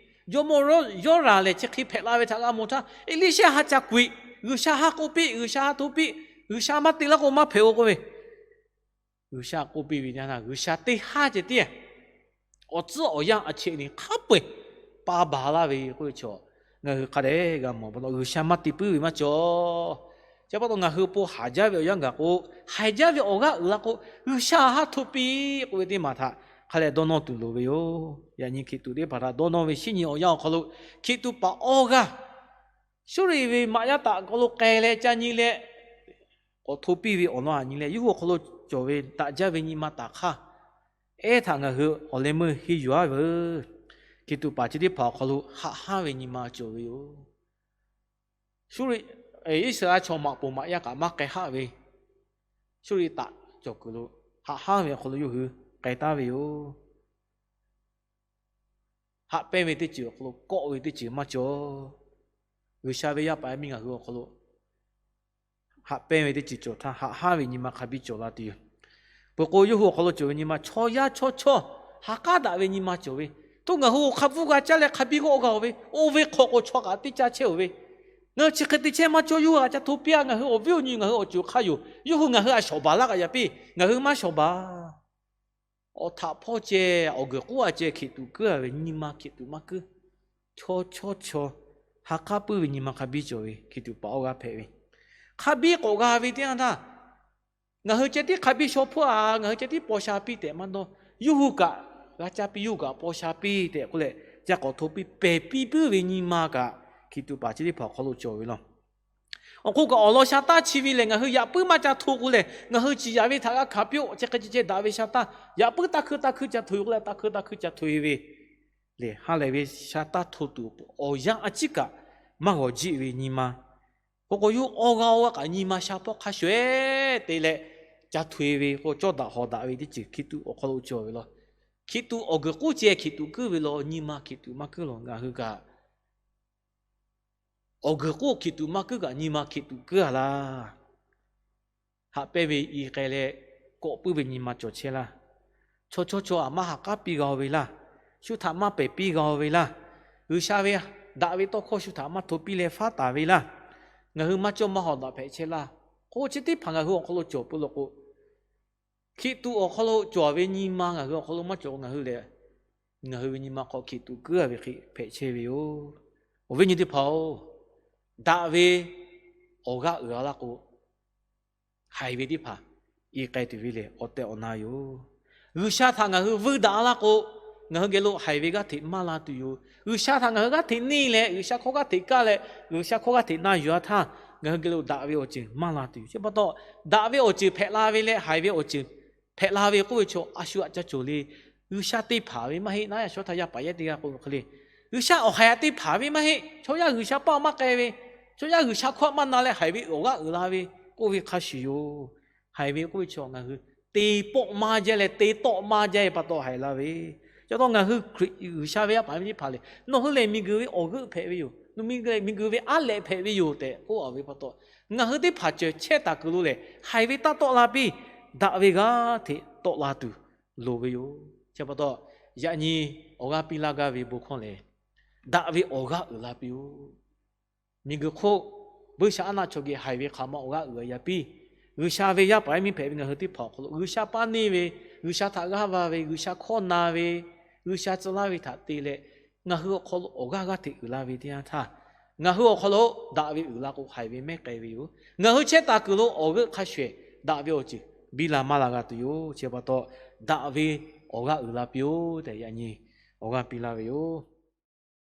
Jawˇmawˇ Yawˇranˍ lehˬ chi hk'e hpehꞈ la ve htaꞈ g'a mawˬ htaˇ, Eˇliˇshehˇ haˉ ca kuiˬ, G'uiˬsha haˉ k'oˆ piˇ, G'uiˬsha haˉ htoꞈ piˇ, G'uiˬsha maˇ te laˇ k'o maˇ hpehꞈ-oˬ k'oˆ ve, G'uiˬsha k'oˆ piˇ ve teˇ yanˇ, G'uiˬsha teˇ haˉ ceh tiˉ awˬ tcuhˉ awˬ yanˇ a cheꞈ ni hk'a peu-eˬ pa baˬ laˇ ve k'oˆ ve chaw, ngaˬ hui hk'a dehꞈ g'a mawˬ pa taw, G'uiˬsha maˇ te puiˉ ve maˇ cawˬ. Chi pa taw ngaˬ hui po haˍ jaˇ ve awˬ yanˇ gaˬ k'o, haiˬ jaˇ ve awˬ g'aˇ uiˍ la k'o, G'uiˬsha haˉ htoꞈ piˇ k'oˆ ve teˇ maˬ htaꞈ hk'a dehꞈ dawˇ nawˇ tuˬ loˍ ve yoˬ. Yaꞈ nyi hkiˬ tuꞈ teˇ hpaˍ htaꞈ dawˇ nawˇ ve shinˉ nyi awˬ yanˇ awˬ hk'aw lo, hkiˬ tuꞈ paˍ awˇ g'aˇ Suˇriˆ ve maꞈ yaˇ taꞈ hk'aw lo k'ai leh ca nyi leh, k'awꞈ hto piˇ ve awˬ lawn aꞈ nyi leh, yawˇ hui awˬ hk'aw lo cawˬ ve daꞈ jaˇ ve nyi ma taˍ hk'aˇ, ehˉ htaꞈ ngaˬ hui awˬ leh meuˇ henˇ yuˬ-aˉ ve, hkiˬ tuꞈ paˍ chi teˇ hpaˍ awˬ hk'aw lo haꞈ hanˉ ve nyi ma cawˬ ve yoˬ. Suˇriˆ, Iˉsaˍreˍlaˆ chaw maꞈ poˍ maꞈ yaˇ kaꞈ maˇ k'ai haˆ ve, Suˇriˆ taꞈ cawˬ kuiˬ lo haꞈ hanˉ ve awˬ hk'aw lo yawˇ hui k'ai taˍ ve yoˬ. Haꞈ pehnˇ ve teˇ ceuˬ awˬ hk'aw lo kawˆ ve teˇ ceuˬ maˇ cawˬ. G'uiˬsha ve yaˇ paˍ yaˇ miˇ ngaˬ hui awˬ hk'aw lo haꞈ pehnˇ ve teˇ ceuˬ cawˬ htaˇ, haꞈ hanˉ ve nyi ma hk'a biˇ cawˬ la tuˬ yoˬ. Peuˬ k'o, yawˇ hui awˬ hk'aw lo cawˬ ve nyi ma chaw yaˇ chawˇ chawˇ ha k'aˉ daꞈ ve nyi ma cawˬ ve, to ngaˬ hui awˬ hk'a bvuhˇ g'a caˇ leh hk'a biˇ g'awˆ g'a-oˬ ve, oˇ ve hk'awꞈ k'o chaw kaꞈ teˇ caˇ chehˇ-oˬ ve, ngaˬ hui chi hk'e te chehˇ maˇ cawˇ, yawˇ hui htaꞈ ca hto piˇ-a, ngaˬ hui awˬ viˉ awˬ nyi ngaˬ hui awˬ ceuˬ hk'a yoˬ, yawˇ hui ngaˬ hui htaꞈ shawˍ baˬ laˇ kaꞈ yaꞈ piˇ, ngaˬ hui maˇ shawˍ baˬ. Awˬ htaꞈ hpawˇ ceh awˬ g'uiˬ k'oˆ-a ceh hkiˬ tuꞈ kuiˉ-a ve nyi ma hkiˬ tuꞈ maˇ kuiˉ. Chaw chawˇ chaw ha k'aˉ puiˉ ve nyi ma hk'a biˇ cawˬ ve hkiˬ tuꞈ paˍ awˇ g'aˇ hpehꞈ ve, hk'a biˇ k'awꞈ g'a ve teˇ yanˇ htaˇ, ngaˬ hui ceh tiˉ hk'a biˇ shaw hpfuhˇ-a, ngaˬ hui ceh tiˉ paw sha piˇ tehꞈ maˇ dawˇ. Yawˇ hui kaꞈ g'a caˇ piˇ, yawˇ hui kaꞈ paw sha piˇ tehꞈ k'oˆ leh, ca k'awꞈ hto piˇ pehˬ piˇ puiˉ ve nyi ma kaꞈ hkiˬ tuꞈ paˍ chi teˇ hpaˍ awˬ hk'aw lo cawˬ ve law. Awˬ hk'oˆ kaꞈ awˬ lawn sha taˇ chi ve lehˬ, ngaˬ hui yaꞈ puiˉ maˇ ca hto k'o lehˬ, ngaˬ hui ciˍ yaꞈ ve htaꞈ g'a hkanˍ piˇ-oˆ. Chi hk'e ceh ceh daꞈ ve sha taˇ yaꞈ puiˉ taˇ hkuiˇ taˇ hkuiˇ ca hto-e k'o leh, taˇ hkuiˇ taˇ hkuiˇ ca hto-e ve lehˬ, ha lehˬ ve sha taˇ hto tuˬ awˬ yanˇ a ciˉ kaꞈ maˇ g'awˬ jiˆ ve nyi ma. K'o k'o yawˇ awˇ g'aˇ awˇ g'aˇ kaꞈ nyi ma sha hpawˇ hk'a shuˍ-eˬ te leh ca hto-e ve k'o, cawˇ daꞈ hawˍ daꞈ ve teˇ ceuˬ Hkiˬ tuꞈ awˬ hk'aw lo cawˬ ve law. Hkiˬ tuꞈ awˬ guiˬ k'oˆ ceh Hkiˬ tuꞈ kuiˉ ve law, nyi ma Hkiˬ tuꞈ maˇ kuiˉ law. Ngaˬ hui kaꞈ awˬ guiˬ k'oˆ Hkiˬ tuꞈ maˇ kuiˉ kaꞈ nyi ma Hkiˬ tuꞈ kuiˉ-a laˇ. Haꞈ pehnˇ ve i k'ai leh kawꞈ puiˉ ve nyi ma cawˬ chehˇ laˇ. Chaw chawˇ chaw aꞈ maˇ ha k'aˉ piˇ g'a-o ve laˇ. Shu htaꞈ maˇ pehˬ piˇ g'a-o ve laˇ. G'uiˬsha ve daꞈ ve tawˇ hkawˇ shu htaꞈ maˇ hto piˇ leh faˉ taˍ ve laˇ. Ngaˬ hui maˇ cawˇ maˇ hawˍ daꞈ hpehꞈ chehˇ laˇ. K'o chi teˇ hpaˍ ngaˬ hui awˬ hk'aw lo cawˬ peuˬ law k'o, Hkiˬ tuꞈ awˬ hk'aw lo cawˬ ve nyi ma ngaˬ hui awˬ hk'aw lo maˇ cawˬ k'o, ngaˬ hui lehˬ, ngaˬ hui ve nyi ma hk'aw Hkiˬ tuꞈ kuiˉ-a ve hk'e hpehꞈ chehˇ ve yoˬ. Awˬ viˉ nyi teˇ hpaˍ-oˬ, daꞈ ve awˬ g'aˇ uiˍ-a laˇ k'o, haiˬ ve teˇ hpaˍ i k'ai tuˬ ve lehˬ awˬ tehˬ awˬ na yoˬ. G'uiˬsha htaꞈ ngaˬ hui vuiˇ daꞈ-a laˇ k'o, ngaˬ hui geh lo haiˬ ve g'aˇ hteꞈ maˇ la tuˬ yoˬ. G'uiˬsha htaꞈ ngaˬ hui g'aˇ hteꞈ neˇ leh, G'uiˬsha hkawˇ g'aˇ hteꞈ kaˇ leh, G'uiˬsha hkawˇ g'aˇ hteꞈ na yuˬ-a htaˇ, ngaˬ hui geh lo daꞈ ve awˬ ceuˬ maˇ la tuˬ yoˬ. Chi pa taw, daꞈ ve awˬ ceuˬ hpehꞈ la ve leh haiˬ ve awˬ ceuˬ hpehꞈ la ve k'oˆ ve chaw a shu aꞈ ca cawˬ le. G'uiˬsha te hpanˍ ve maˇ heˆ. Naˉ yaꞈ shawˉ htaˇ yaˇ paˍ yaˇ teˇ g'aˇ k'oˆ ve hk'e le, G'uiˬsha awˬ haiˬ aꞈ te hpanˍ ve maˇ heˆ. Chaw yaˇ G'uiˬsha paˇ maˇ k'ai ve, chaw yaˇ G'uiˬsha hkawˇ aꞈ maˇ na leh haiˬ ve awˬ g'aˇ uiˍ la ve k'oˆ ve hk'a shuˍ yoˬ. Haiˬ ve k'oˆ ve chaw ngaˬ hui te pawˆ maˇ jaˇ leh te tawˆ maˇ jaˇ ve pa taw haiˬ la ve. Chi pa taw ngaˬ hui Hkriꞈ G'uiˬsha ve yaˇ paˍ ve teˇ hpaˍ lehˬ, nawˬ hui lehˬ miˬguiˬ ve awˬ g'euˆ hpehꞈ ve yoˬ. Nawˬ miˬguiˬ lehˬ miˬguiˬ ve aˉ lehꞈ hpehꞈ ve yoˬ tehꞈ k'oˆ-a ve pa taw, ngaˬ hui teˇ hpaˍ cawˬ chehˇ taˍ kuiˬ lo lehˬ, haiˬ ve taˇ tawˆ la piˇ, daꞈ ve g'aˇ hteꞈ tawˆ la tuˬ loˍ ve yoˬ. Chi pa taw, yaꞈ nyi awˬ g'aˇ piˇ laˇ gaˇ ve bon hkawˇ lehˬ, daꞈ ve awˬ g'aˇ uiˍ la piˇ-oˆ. Miˬguiˬ hk'oˆ buiˇshaˆaˉnaˆ chaw geh haiˬ ve hk'aˬ ma awˬ g'aˇ uiˍ-a yaꞈ piˇ. G'uiˬsha ve yaˇ paˍ yaˇ miˇ hpehꞈ ve ngaˬ hui teˇ hpaˍ awˬ hk'aw lo G'uiˬsha paˇ neˇ ve, G'uiˬsha htaꞈ g'aˇ va ve, G'uiˬsha hkawˇ na ve, G'uiˬsha tcuh laˇ ve htaꞈ te leh, ngaˬ hui awˬ hk'aw lo awˬ g'aˇ g'aˇ hteꞈ uiˍ la ve teˇ yanˇ htaˇ, ngaˬ hui awˬ hk'aw lo daꞈ ve uiˍ la k'o haiˬ ve mehˉ k'ai ve yoˬ. Ngaˬ hui chehˇ taˍ kuiˬ lo awˬ g'euˆ hk'a shuˍ daꞈ ve awˬ ceuˬ biˇ la maˇ la g'a tuˬ yoˬ. Chi pa taw, daꞈ ve awˬ g'aˇ uiˍ la piˇ-oˆ tehꞈ yaꞈ nyi awˬ g'aˇ piˇ laˇ ve yoˬ.